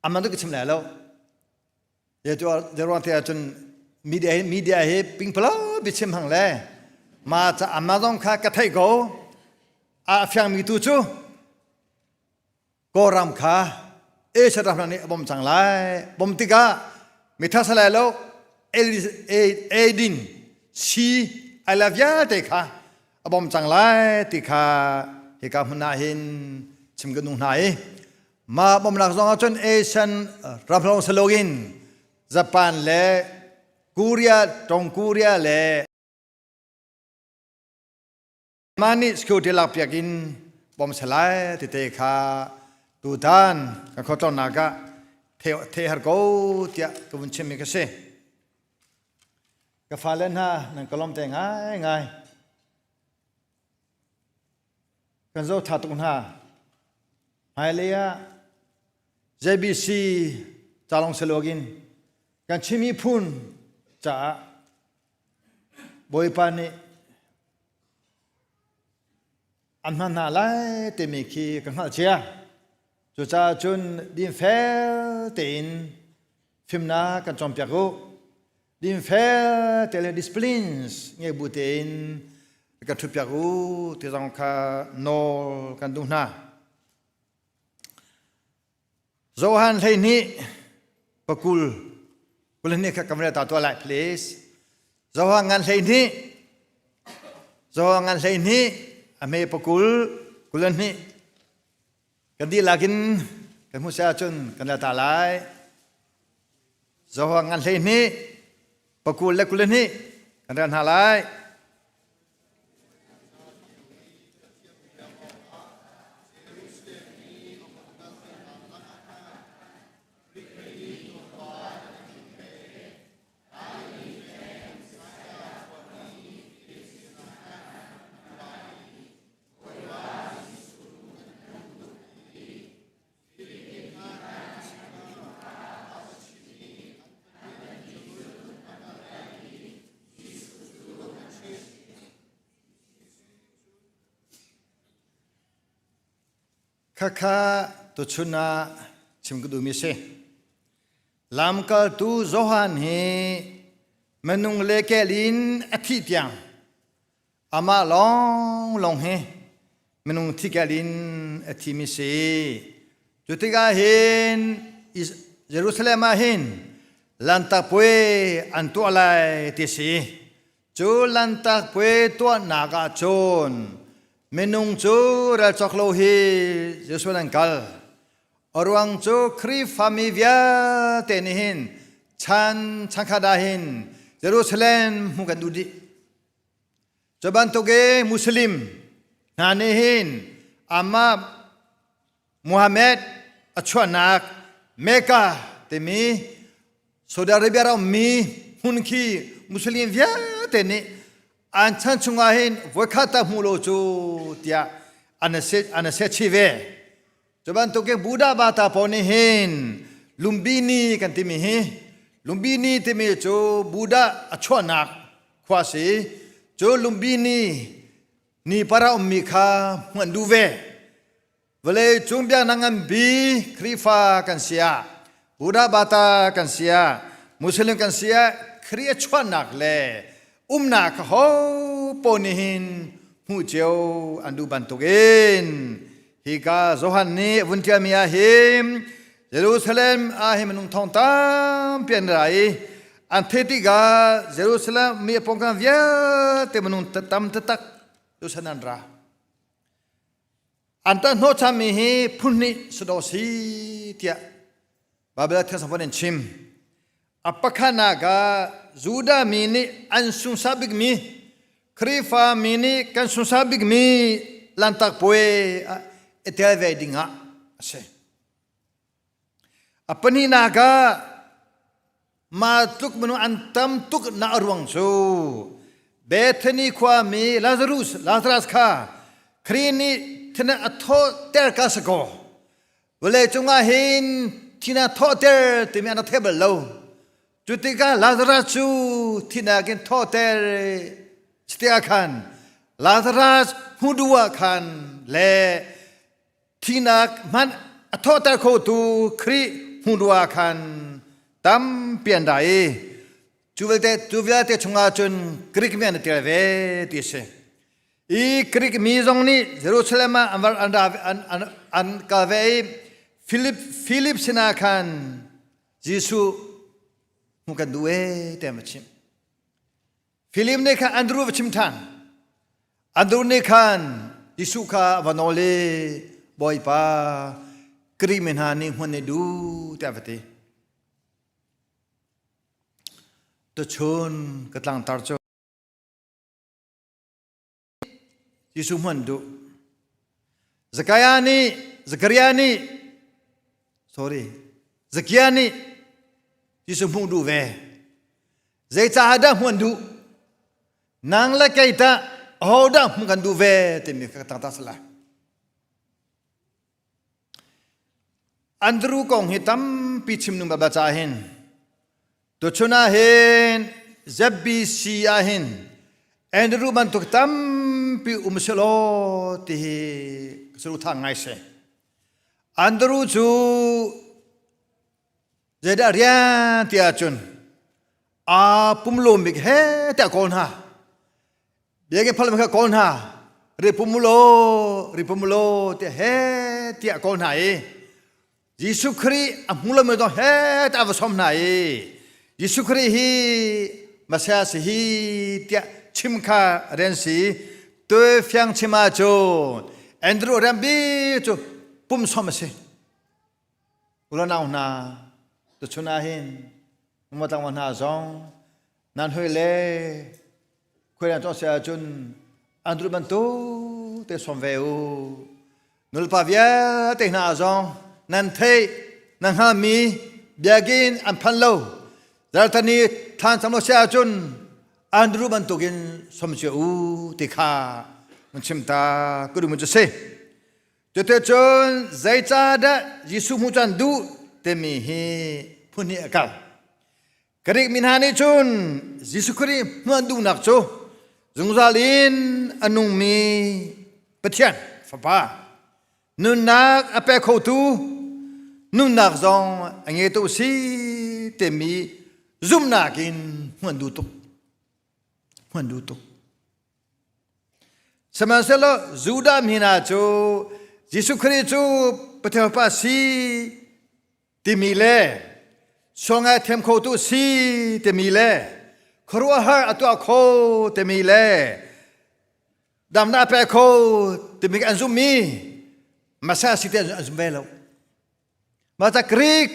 Aman tu ka chim lai lo. Ye tu ruang te ahcun Media hi media hi pingpalo biachim hang le ma ca Amazon kha ka theih ko. A fiangmi tu cu Kawlram kha Asia ram nih a bawm cang lai. Bawm tikah mitha salai lo eidin si ai la vialte kha a bawm cang lai ti kha hika hmun ah hin chim ka duh hna i mah bawmnak zong ah cun Asian ram lawng si loin Japan le Korea Tong Korea le Mah nih security lakpiak in bawm salai tete kha tutan kan khualtlawnnak ah the har ko tiah ka vun chimmi ka si. Ka fale hna nan ka lawm te ngai ngai. Kan zo tha tuk hna. Hmailei ah JBC calong salogin kan Chin miphun caah Bawipa nih an hman hna lai timi khi ka hngalh cia. Cucaah cun dinfel tein fimnak kan cawnpiak u. Dinfel te le disciplines ngei bu tein kan ṭhutpiak u ti zong kha nawl kan duh hna. Johan 12 pakul 22 kha kan ta tuah lai please. Johan ngan 12 Johan ngan 12 a me pakul 22 kan dihlak in kan hmuh sia cun kan la ta lai. Johan ngan 12 pakul le 22 kan rel hna lai. Khakha tuchun ah chim ka duhmi si. Lamkaltu Johan hi minung le kel in a thih tiang Amah lawnglawng hi minung thikel in a thimi si. Cu tikah hin Jerusalem ah hin Lanhtak Puai an tuah lai ti si. Cu Lanhtak Puai tuahnak ah cun minung cu rel cawk lo hi Jesuh an kal. A ruang cu Khrihfami vialte nih hin chan changkhat ah hin Jerusalem hmuh kan duh dih. Cu bantuk i Muslim hna nih hin amah Muhammad a chuahnak Mecca timi Saudi Arabia ram ummi hmun khi Muslim vialte nih an chan chungah hin voikhat ta hmu lo cu tiah an an se chih ve. Cu bantukin Buddha bata pawl nih hin Lumbini kan timi hi Lumbini timi cu Buddha a chuahnak khua si. Cu Lumbini ni para ummi kha hmuh an duh ve. Vawlei cung biaknak ngan bi Khrihfa kan si ah, Buddha bata kan si ah, Muslim kan si ah Khrih a chuahnak le umnak kha ho paoh nih hin hmuh cio an duh bantukin hika Johan nih a vun ṭialmi ah hin Jerusalem ah hin minung thong tampi an ra i an theih tikah Jerusalem mi a pawngkam vialte minung tam taktak Jerusalem an ra. An tah hnawhchanmi hi phun hnih si dawh si tiah Baibal thiang in chim. A pakhatnak ah Judah mi nih an sunsak bikmi Khrihfa mi nih kan sunsak bikmi Lanhtak Puai ah i tel ve ding ah a si. A pahnihnak ah mah tluk minung an tam tuk nak a ruang cu Bethany khuami Lazarus Lazarus kha Khrih nih thina a thawhter ka si kaw Vawlei cungah hin thihnak thawhter timi an rak thei bal lo. Cu tikah Lazarus cu thihnak in thawhter tikah khan Lazarus hmuh duh ah khan le thihnak hmanh a thawhter khotu Khrih hmuh duh ah khan tampi an ra i. Cu vialte cu vialte chungah cun Greek mi an i tel ve ti a si. I Greek mi zong nih Jerusalem ah an an ra an an, an kal ve i Philip Philip sinah khan Jesuh hmuh kan duh ee tiah an va chimh. Philip nih khan Andru va chim ṭhan. Andru nih khan Jesuh kha a va nawl i Bawipa Kri mi hna nih hmun nih duh tiah a va ti. Tuchun ka tlangtar cu Jesuh hman duh. Zakaiah nih Zakaria nih sorry Zakia nih Jesuh hmuh duh ve. Zeicah dah hmuh an duh? Nang le kei tah ahodah hmuh kan duh ve timi kha ka tangtak sala. Andrew kong hi tampi chim nung baba ca hin tuchun ah hin ZBC ah hin Andrew bantuk tampi um selaw ti hi ka tha ngai si. Andrew cu zeidah rian ti ahcun aa pumlawm bik he tiah kawl hna. Biakinn phal kha kawl hna ri pum ulaw ri pum ulaw tiah he tiah kawl hna i Jesuh Khrih a hmu lomi zong he tiah a va sawm hna i Jesuh Khrih hi Messiah si hi tiah chim kha rian si tu fiang chim ahcun Andrew rian bik cu pum sawm a si ulanau hna tuchun ah hin tlangval hna zong nan hoi le khuailan cawk si ahcun an duh bantuk te sawm ve u nulepa vialte hna zong nan theih nan hngalmi biakinn an phan lo zartani thlan cam lo si ahcun Andrew bantukin som cio u ti kha mun chim ta ka duh mun cu si cuticun zeicahdah Jesuh hmuh caan duh timi hi phun hnih a kal Greek mi hna nih cun Jesuh Khrih hmuh an duhnak cu zungzal in a nungmi Pathian Fapa nunnak a pe khotu nunnak zong a ngeitu si timi zumhnak in hmuh an duh tuk. Hmuh an duh tuk. Sihmanhsehlaw Judah mi hna cu Jesuh Khrih cu Pathian Fapa si timi le sual thiam khotu si timi le khuaruahhar a tuah kho timi le damnak a pe kho timi an zummi Messiah si te an zum ve lo. Mah ca Greek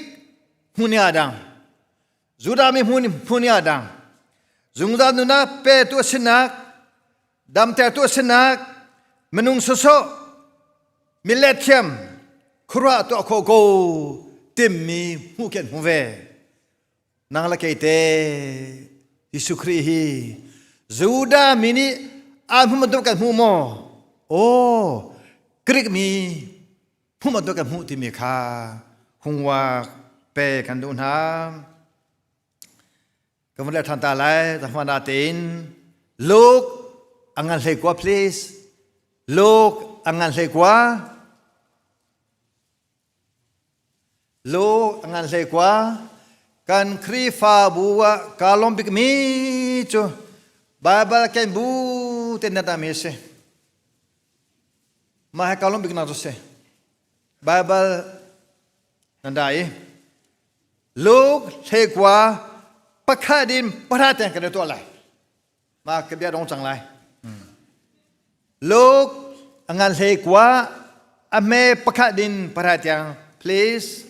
hmun ah dang Judah mi hmun hmun ah dang zungzal nunnak petu a sinak damtertu a sinak minung sawsawh millet thiam khuaruah tuah khawh ko timmi hmuh khi an hmu ve nang le kei te Jesuh Khrih hi Judah mi nih aan hmu bantuk kan hmu maw aw Greek mi hmu bantuk kan hmuh timi kha hungwak pe kan duh hna Ka vun leh ṭhan ta lai, zahmana tein. Luke a ngan hlei kua please. Luke a ngan hlei kua. Luke a ngan hlei kua. Kan Khrihfabu ah kaa lawm bikmi cu Baibal ken bu te na mi a si. Mah he kaa lawm bik nak cu si. Baibal nan da i Luke hlekua pakhat in pahra tiang kan i tuah lai. Ma ka bia dong cang lai. Luke a ngan hlekua a hme pakhat in pahra tiang please.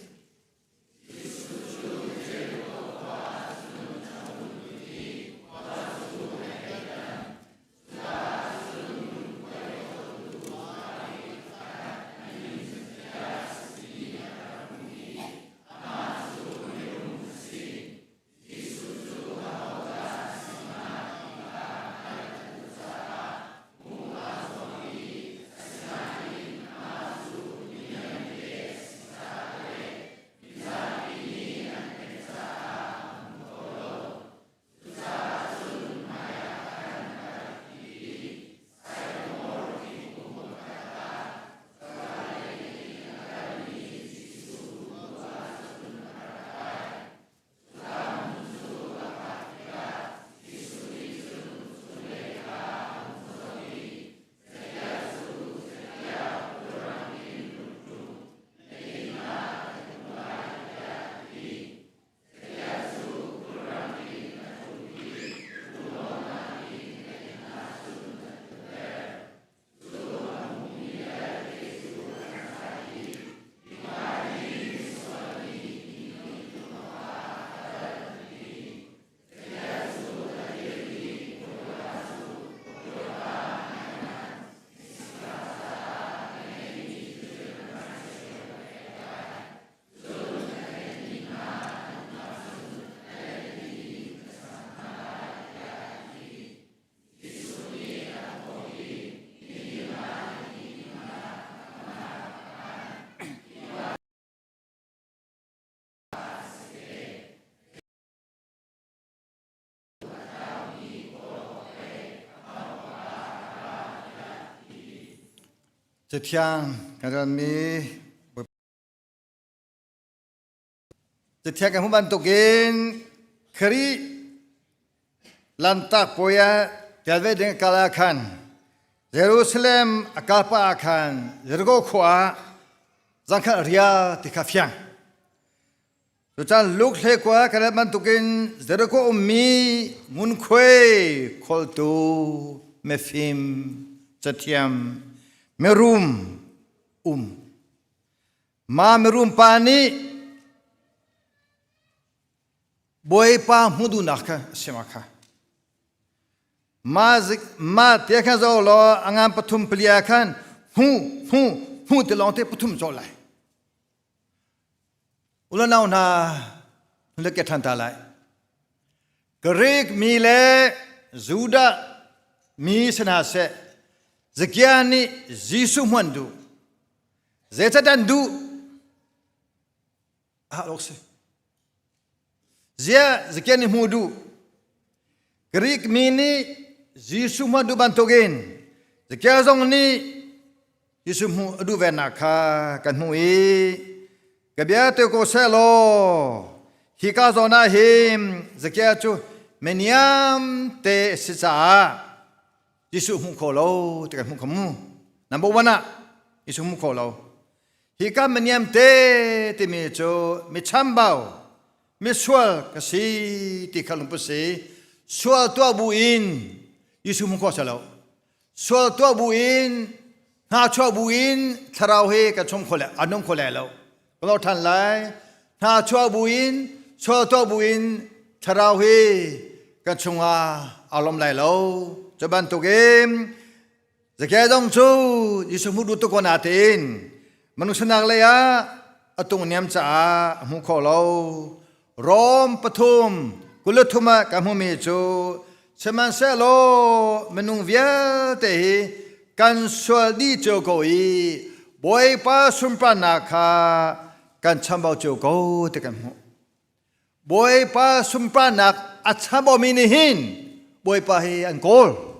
Cathiang kan relmi Cathiang kan hmuh bantukin Khrih Lanhtak puai ah tel ve ding a kal ah khan Jerusalem a kal pah ah khan Jericho khua ah zangkhat a ria ti kha fiang. Tuchan Luke hle kua kan rel bantukin Jericho ummi ngunkhuai kholtu mifim cathiam mirum um. Ma mirum pa nih Bawipa hmuh duhnak kha a sim kha. Ma zik ma te khan zo law a ngan pathum palia khan hmu hmu hmu ti lawng te pathum zo lai. Ulanau hna le ke ṭhan ta lai. Greek mi le Judah mi si hna seh, Zakia nih Jesuh hmuan duh. Zeicah an duh? Ah, awk si. Ziah Zakia nih hmuh duh? Greek mi nih Jesuh hmuan duh bantukin Zakia zong nih Jesuh hmuh a duh venak kha kan hmuh i ka bia te ko seh law hika zawn ah hin Zakia cu meniam te a si caah Jesuh hmuh kho lo ti kan hmuh kho mu. Number one ah Jesuh hmuh kho lo. Hika meniam te timi cu mi chambau misual ka si ti kha lungput si sual tuah bu in Jesuh hmuh kho lo. Sual tuah bu in hnachuah bu in thlarau he kan chom kho le an nung kho lai lo. Ka lo than lai. Hnachuah bu in sual tuah bu in thlarau he kan chungah aa lawm lai lo. Cu bantukin Zakia zong cu Jesuh hmuh duh tuk ko natein minung sinak lei ah a tung niam caah a hmu kho lo. Rom pathum 23 ah ka hmumi cu sihmanhsehlaw minung vialte hi kan sual dih cio ko i Bawipa sunparnak kha kan chambau cio ko ti kan hmuh. Bawipa sunparnak a chambaumi nih hin Bawipa hi an kawl.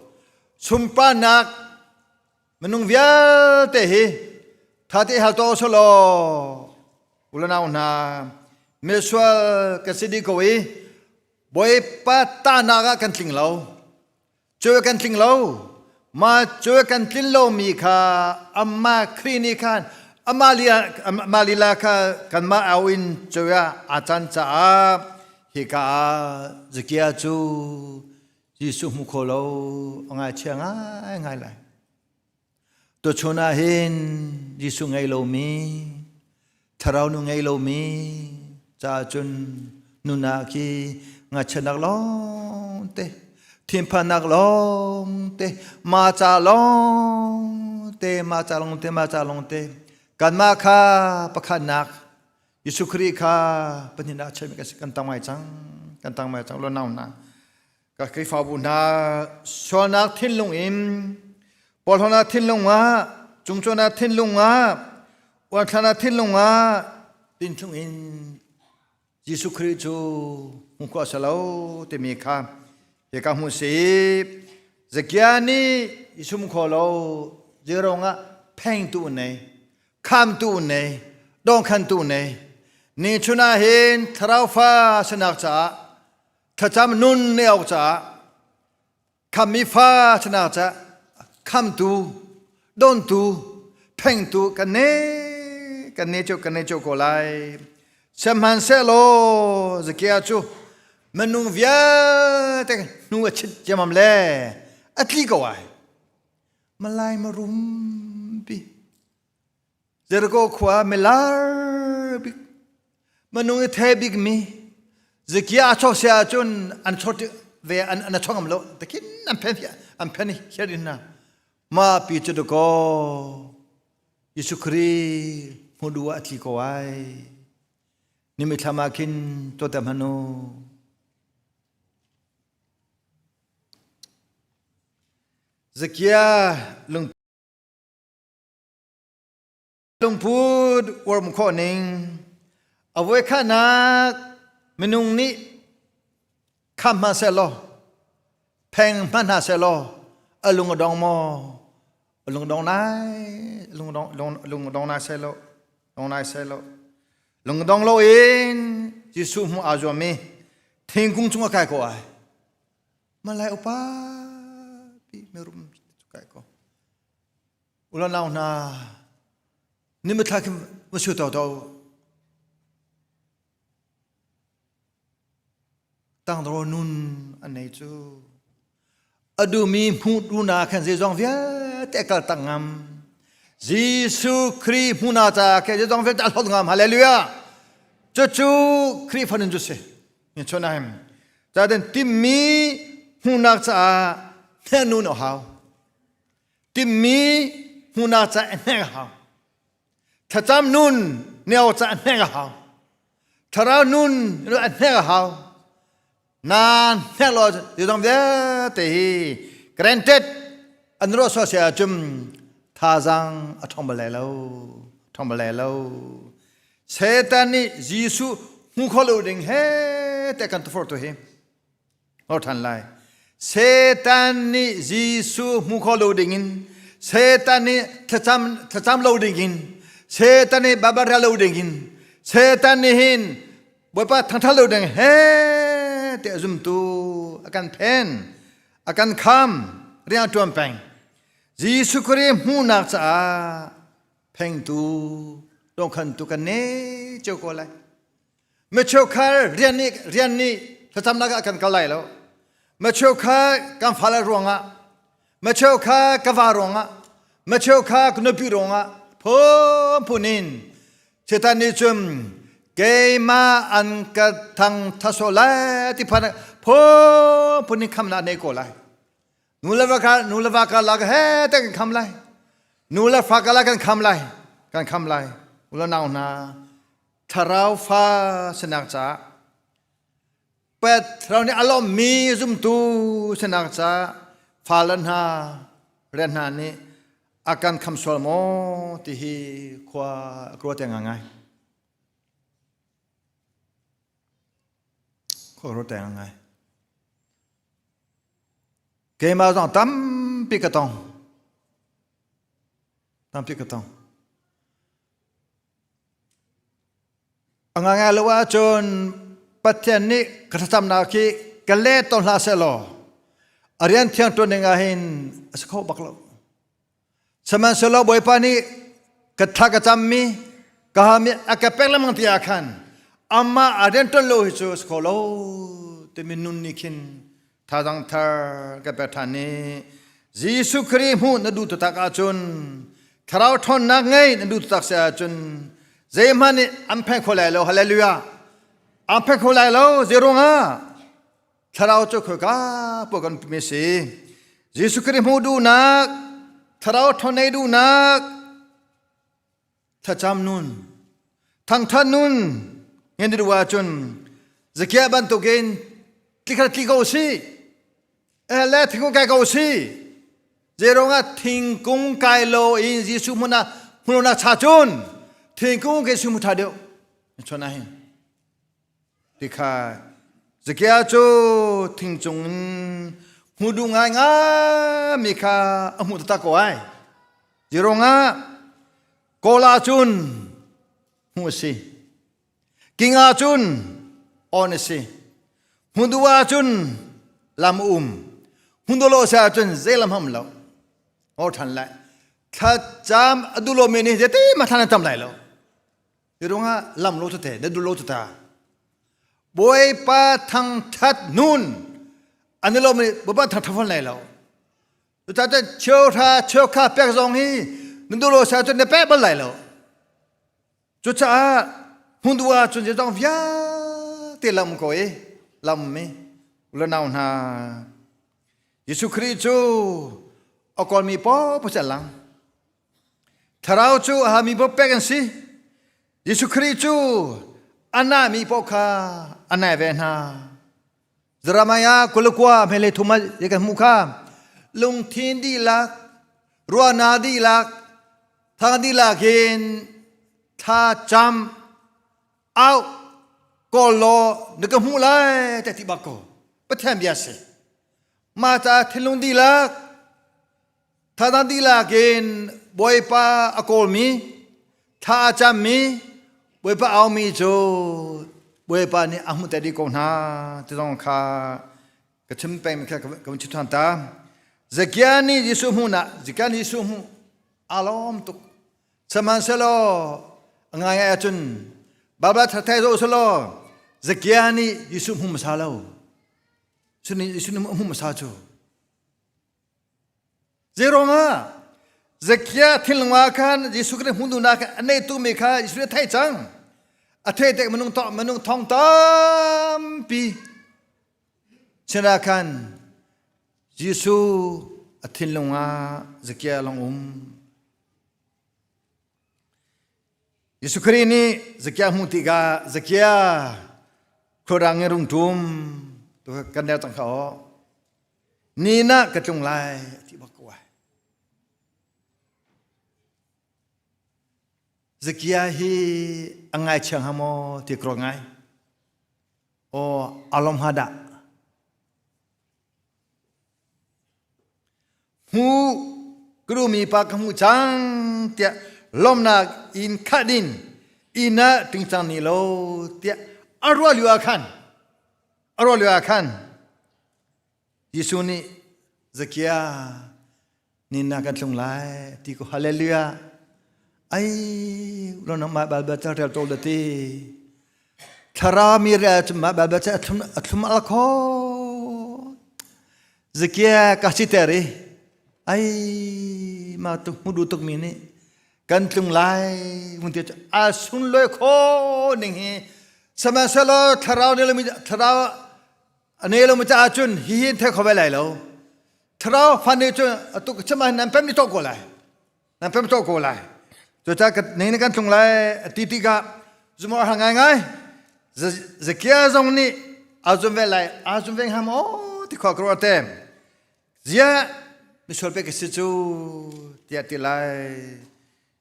Sunparnak minung vialte hi thate hal to selaw ulanau hna misual ka si dih ko i Bawipa tahnak ah kan tling lo. Cu kan tling lo. Ma cu kan tlin lomi kha amah Khrih nih khan amah amah lila kha kanmah au in cu ah aa can caah hika ah Zakia cu Jesuh hmu kho lo a ngaihchia ngaingai lai. Tuchun ah hin Jesuh ngei lomi, thlarau nu ngei lomi caah cun nunah khi ngaihchiatnak lawng te, thinphannak lawng te, ma ca lawng te, ma ca lawng te, ma ca lawng te, kanmah kha pakhatnak Jesuh Khrih kha pahnihnak chiahmi kan si kan tang mai cang, kan tang mai cang lo nau hna. Ka Khrihfabu hna sualnak thinlung in porhlawtnak thinlung ah cungcuannak thinlung ah uanthlarnak thinlung ah tinchung in Jesuh Khrih cu hmu khawh a si lo timi kha hika hmu si. Zakia nih Jesuh hmu kho lo zeirong ah phengtu nei khamtu nei dawnkhantu nei ni chun ah hin thlarau fa sinak caah thlacam nun ne awk caah khammi fa sinak caah khamtu dontu phengtu kan ne kan ne cu kan ne cu ko lai sihmanhsehlaw Zakia cu minung vialte hnu a chit ciamam le a tli ko ai malai marum pi Jericho khua milar bik minung i the bik mi Zakia a chok sia ahcun an chot ve an an chong am lo takin an phen an phen hiar in na ma pi chu ko Jesuh Khrih hmu ah tli ko ai ni mi thlam ah khin to tam hanu Zakia lung Lungput uarm khawh ning a voikhatnak minung nih kham hmanh sehlaw pheng hmanh hna sehlaw a lung a dong maw? Lungdong nai lungdong lungdong nai sai lo dong nai sai lo lungdong lo in Jesuh hmu aa zuam i thingkung cung a kai ko ai. Malai upa pi mirum kai ko. Ulanau hna nimithla khi va to to tangdor nun an nei cu a duhmi hmuh duhnak khan zeizong vialte kal tak ngam Jesuh Khrih hmuhnak caah khe zeizong vialte a hlawt ngam hallelujah cucu Khrihfa nun cu si ni chun ahim caden timmi hmuhnak caah hne nun a hau timmi hmuhnak caah hnek a hau Thlacam nun neo ca hnek a hau. Thlarau nun a hnek a hau. Na hnek lo zeizong vialte hi granted an ruah sual sia ahcun thazaang a ṭhawng bal lai lo. Ṭhawng bal lai lo. Satan nih Jesuh hmu kho lo ding he te kan tufor tu hi. Ngor ṭhan lai. Satan nih Jesuh hmu kho lo dingin, Satan nih thlacam, thlacam lo dingin, Satan nih Baibal rel lo dingin, Satan nih hin Bawipa thangṭhat lo ding he tiah zumtu a kan phen, a kan kham, rian a ṭuan peng. Jesuh Khrih hmuhnak caah phengtu, dawnkhantu kan nei cio ko lai. Micheukhat rian nih rian nih thlacamnak ah kan kal lai lo. Micheukhat kan fale ruangah, micheukhat ka va ruangah, micheukhat ka nupi ruangah phunphun in Satan nih cun keimah an ka thang thaso lai ti phan phunphun in khamnak nei ko lai. Nu le va ka nu le va ka lak he te kan kham lai. Nu le fa ka lak kan kham lai. Kan kham lai. U le nau hna thlarau fa sinak caah pet thlarau nih a lawmmi zumtu sinak caah fale hna rian hna nih a kan kham sual maw ti hi khua a ruat ngai khua ruat ngai keimah zong tampi ka tong tampi ka tong A ngaingai lo ahcun Pathian nih ka thlacamnak hi ka let tawn hlah sehlaw a rian thiang ṭuan ding ah hin a si kho bak lo. Sihmanhsehlaw Bawipa nih ka thla ka cammi ka halmi a ka pek lengmang ti ah khan amah a rian ṭuan lo hi cu a si kho lo timi nun nih khin Thazang thar ka pek ṭhan i Jesuh Khrih hmuh na duh taktak ahcun thlarau ṭhawnnak ngei na duh taktak si ahcun zeihmanh nih an phen kho lai lo hallelujah an phen kho lai lo zeiruangah thlarau cu khoika poh kan mi si Jesuh Khrih hmuh duhnak thlarau ṭhawn nei duhnak thlacam nun thangthat nun ngen duh ahcun zakia bantukin tlikhat tli ko si le thingkung kai ko si zeirong ah thingkung kai lo in Jesuh hmun ah hmun cha cun thingkung ke su mu tha deuh chon ah hin tikha zakia cu thingcung in hmu duh ngai ngai mi kha a hmuh taktak ko ai Zirongah kawl ahcun hmuh a si. King ahcun on a si. Hmundu ahcun lam um. Hmundu lo si ahcun zei lam ham lo. Ngor than lai. Thlacam a duh lomi nih zeiti ma thlan an tam lai lo. Zirongah lam lo tete, na duh lo tata. Bawipa thangthat nun an i lomi Bawipa thangthat fawn lai lo. Cucaah cheuhra cheukha pek zong hi na duh lo sa cun na pek bal lai lo. Cucaah hmundu ah cun zeizong vialte lam ko i lam mi ulanau hna Jesuh Khrih cu a kawlmi paoh pasal lang. Thlarau cu a hami paoh pek an si. Jesuh Khrih cu a nami paoh kha a nai ve hna. Jeremiah 29 hmele thum ah kan hmuh kha lungthin dihlak ruahnak dihlak thang dihlak in thla cam au kawl law na ka hmuh lai te ti bak ko Pathian bia si mah caah thinlung dihlak. Thazang dihlak in Bawipa a kawlmi, thla a cammi, Bawipa aumi cu Bawipa nih a hmuh te dih ko hna ti zong kha ka chim peng kha ka vun chim ṭhan ta. Zakia nih Jesuh hmuhnak, Zakia nih Jesuh hmuh aa lawm tuk. Sihmanhsehlaw a ngaingai ahcun Baibal thathai zoh selaw Zakia nih Jesuh hmu hmasa lo. Jesuh nih hmu hmasa cu. Zeiruangah Zakia thinlung ah khan Jesuh Khrih hmuh duhnak a nei tukmi kha Jesuh nih a theih cang. A theih tik minung minung thong tampi sinah khan Jesuh a thinlung ah Zakia lawng um. Jesuh Khrih nih Zakia hmuh tikah Zakia khuarang in rung ṭum tu kan der cang kha aw. Ni na ka tlung lai ti bak ko ai. Zakia hi a ngai chiang ha maw ti kro ngai. Aw alom ha dah. Hmu ka duhmi pa ka hmuh cang tiah lawmnak in khat in inn ah tingcang ni lo tiah a ruah lio ah khan a ruah lio ah khan Jesuh nih Zakia nin na kan tlung lai ti ko hallelujah ai lo nang ma bal bal cha rel tol da ti thlarau mi re chu ma bal bal cha athlum athlum al kho Zakia ka si teri ai ma tu mu du tuk mi ni kan tlung lai mun ti a sun loi kho ning hi sihmanhsehlaw thlarau ne lo mi thlarau A ne lo caah cun hihi an thei kho ve lai lo. Thlarau fan nih cun atu chim nan pem ni to ko lai. Nan pem to ko lai. Cucaah ka ne kan tlung lai ti tikah zumh har ngai ngai. Zakia zong nih aa zum ve lai. Aa zum ve hnga maw ti khua ka ruah te. Ziah misual pe ka si cu tiah ti lai.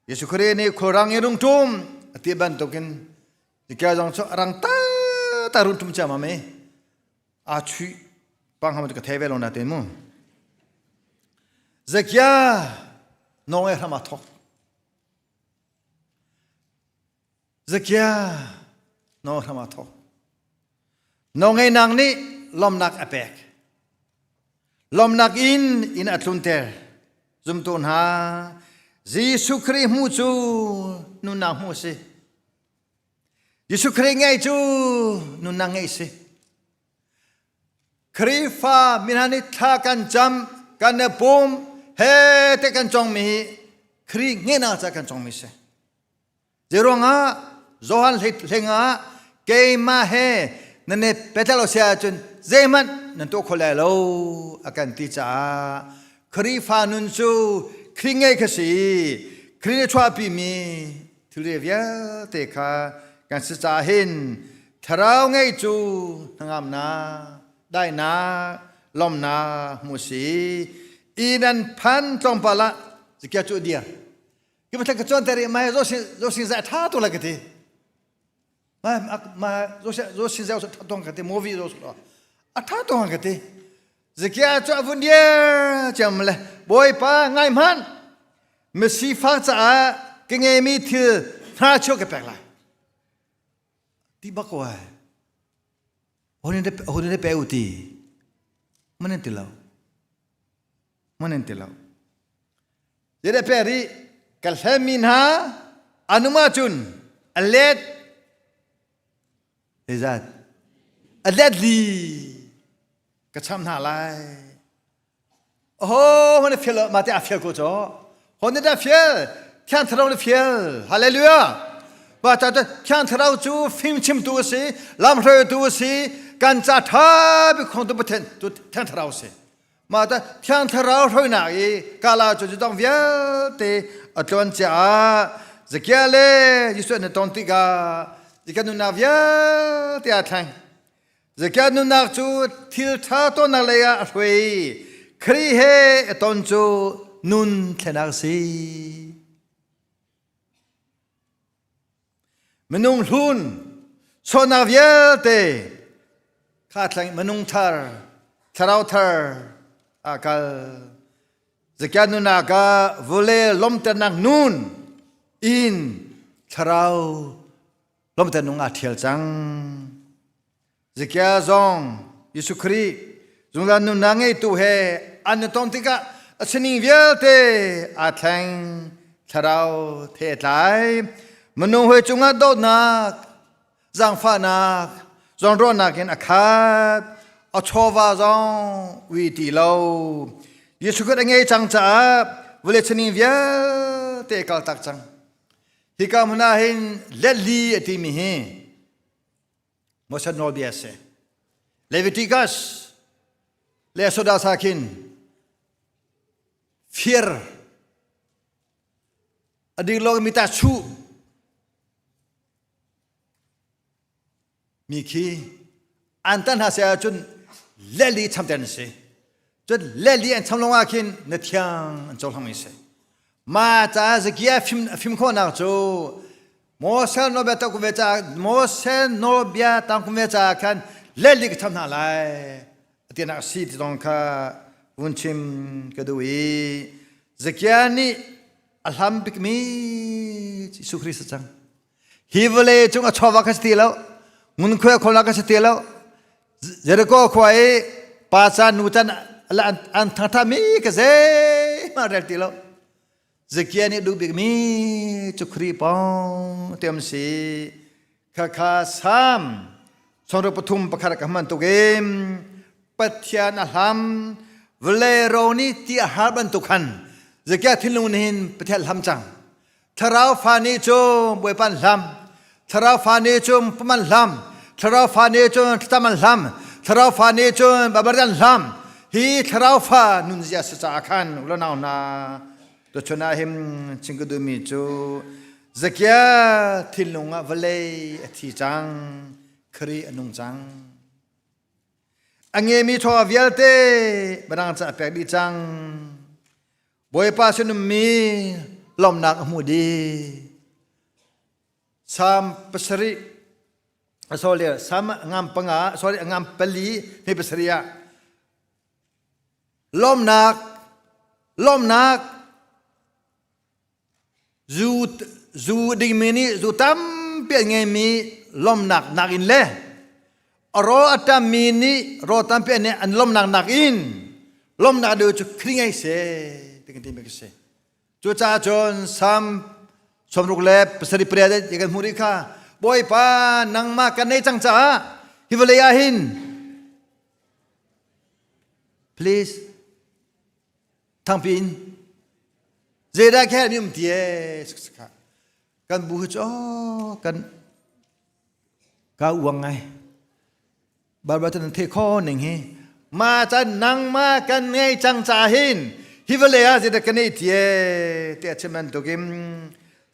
Jesuh Khrih nih khulrang i rung ṭum a ti bantukin Tikya zong cu rang ta run tum ciammam i aa chuih pang ham ka thei ve lo na te mu. Zakia nong e hram a thok. Zakia nong hram a thok. Nong e nang nih lomnak a pek. Lomnak in in a tlunter. Zumtu hna Jesuh Khrih hmu cu nunnak hmu si. Jesuh Khrih ngeih cu nunnak ngeih si. Khrihfa mi hna nih thla kan cam, kan i pum, he te kan congmi hi Khrih ngeihnak ca kan congmi si. Zeiruangah Johan hleng ah keimah he nan i pehtlaih lo si ahcun zeihmanh nan tuah kho lai lo a kan ti caah Khrihfa nun cu Khrih ngei kha si. Khrih nih chuahpimi Thil vialte kha kan si caah hin thlarau ngei cu hnangamnak, daihnak, lawmhnak hmu si. I nan phan tlawmpal ah zikia cu dir. Ki ma ka chuan teri mai zo sin zo sin zai tha tu la ka ti. Ma ma zo sin zo sin zai tha tong ka ti movie zo so. A tha tong ka ti. Zakia cu a vun dir ciam le Bawipa ngai hmanh misifak caah ka ngeimi thil hna chuak ka pek lai ti bak ko ai honin pe u ti manin ti lo manin ti lo Zede pe ri ka hlemi hna anuma cun a let Zeizat? A let li ka cham hna lai. Oho, hon fial ma te a fial ko cho. Hon da fial, thiang thlarau na fial. Hallelujah. Ba ta ta thiang thlarau cu fim chim tu a si, lam hruai tu a si, kan ca tha bi khong tu pathian tu thiang thlarau si. Mah ta Thiang Thlarau hruainak i kala cu dong vialte a tluan caah Zakia le Jesuh an i ton tikah Zakia nunnak vialte aa thleng. Zakia nunnak cu thil ṭha tuahnak lei ah a hruai i Khrih he a ton cu nun thlenak a si. Minung hlun sualnak vialte kha thleng minung thar thlarau thar ah kal. Zakia nunak ah vawlei lawmternak nun in thlarau lawmter nung aa ṭhial cang. Zakia zong Jesuh Khrih zungzal nunnak ngeitu he an i ton tikah a sining vialte aa thleng thlarau the a tlai minung hawi cungah dawtnak zaangfahnak zawnruahnak in a khat a chawva zong ui ti lo Jesuh Khrih a ngei cang caah vawlei sining vialte kaltak cang hika hmun ah hin let li a timi hi Moses nawlbia a si. Leviticus le Exodus ah khin fir a dik lo mi ta chuh mi khi an tan hna se ahcun leli chamter an si. Cun leli an cham lawngah khin na thiang an cohlang mi si. Ma ca Zakia fim fim khawhnak cu Moses nawlbia tak ve ca Moses nawlbia tang kum ve ca khan leli ka cham hna lai tinak si ti zong kha vun chim ka duh i Zakia nih a hlam bikmi Jesuh Christ a cang. Hi vawlei cung a chawva kha si ti lo, ngunkhuai khawlnak kha si ti lo. Jericho khua i pa caan nu caan an thangthami ka zeihmah rel ti lo. Zakia nih duh bikmi cu Khrih pawng te um si. Khakha Sam sawmruk pathum pakhat ka hman tuk in Pathian a hlam vawlei ro nih ti a har bantuk khan Zakia thinlung nih hin Pathian hlam cang. Thlarau fa nih cun Bawipa an hlam. Thlarau fa nih cun pum an hlam. Thlarau fa nih cun thlacam an hlam. Thlarau fa nih cun babar an hlam. Hi thlarau fa nunzia si caah khan ulanau hna tuchun ah hin chim ka duhmi cu Zakia thinlung ah vawlei a thi cang. Khrih a nung cang. A ngemi chaw vialte badang ca a pek dih cang. Bawipa sinummi lawmhnak a hmuh dih. Salm pasarih, sorry, Salm ngam panga, sorry, ngam pali, hme pasarih ah lawmhnak, lawmhnak, zu zu dingmi nih zu tampi an ngeimi lawmhnak nakin le a rawl a ṭammi nih rawl tampi an an lawmhnak nakin lawmhnak deuh cu Khrih ngei seh ti kan timi ka si. Cucaah cun Salm 67 le pasarih pariat kan hmuh rih kha Bawipa nangmah kan nei cang caah hi vawlei ah hin please thangpi in zeidah khe mi um ti e kan bu hi cu kan ka uang ngai Bible cu nan theih kho ning hi ma can nangma kan ngei cang ca hin hi vale ah zeidah kan ei tie te a chim bantukin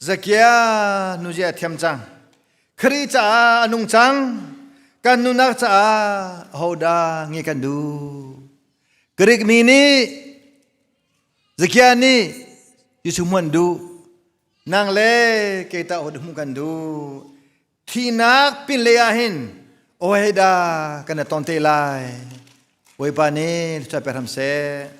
Zakia nu zia thiam cang Khrih caah a nung cang kan nunak caah hoda nge kan duh Greek mi nih Zakia nih Jesuh hmuan duh nang le kei ta hmuh kan duh thihnak pin lei ah hin owehda kan ton te lai Bawipa nih thluachuah pe hram seh.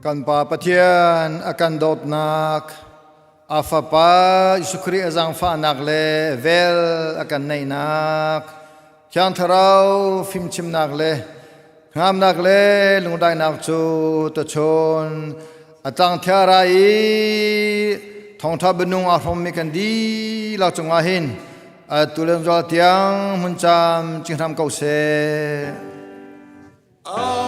Kan Pa Pathian a kan dawtnak, a Fapa Jesuh Khrih a zaangfahnak le vel a kan neihnak, Thiang Thlarau fimchimnak le ngamnak le lungdaihnak cu tuchun a tlang thiara i thawngṭha bianung aa hrawmmi kan dihlak cungah hin atu le zual tiang hmun cam cinghram ko seh. Amen.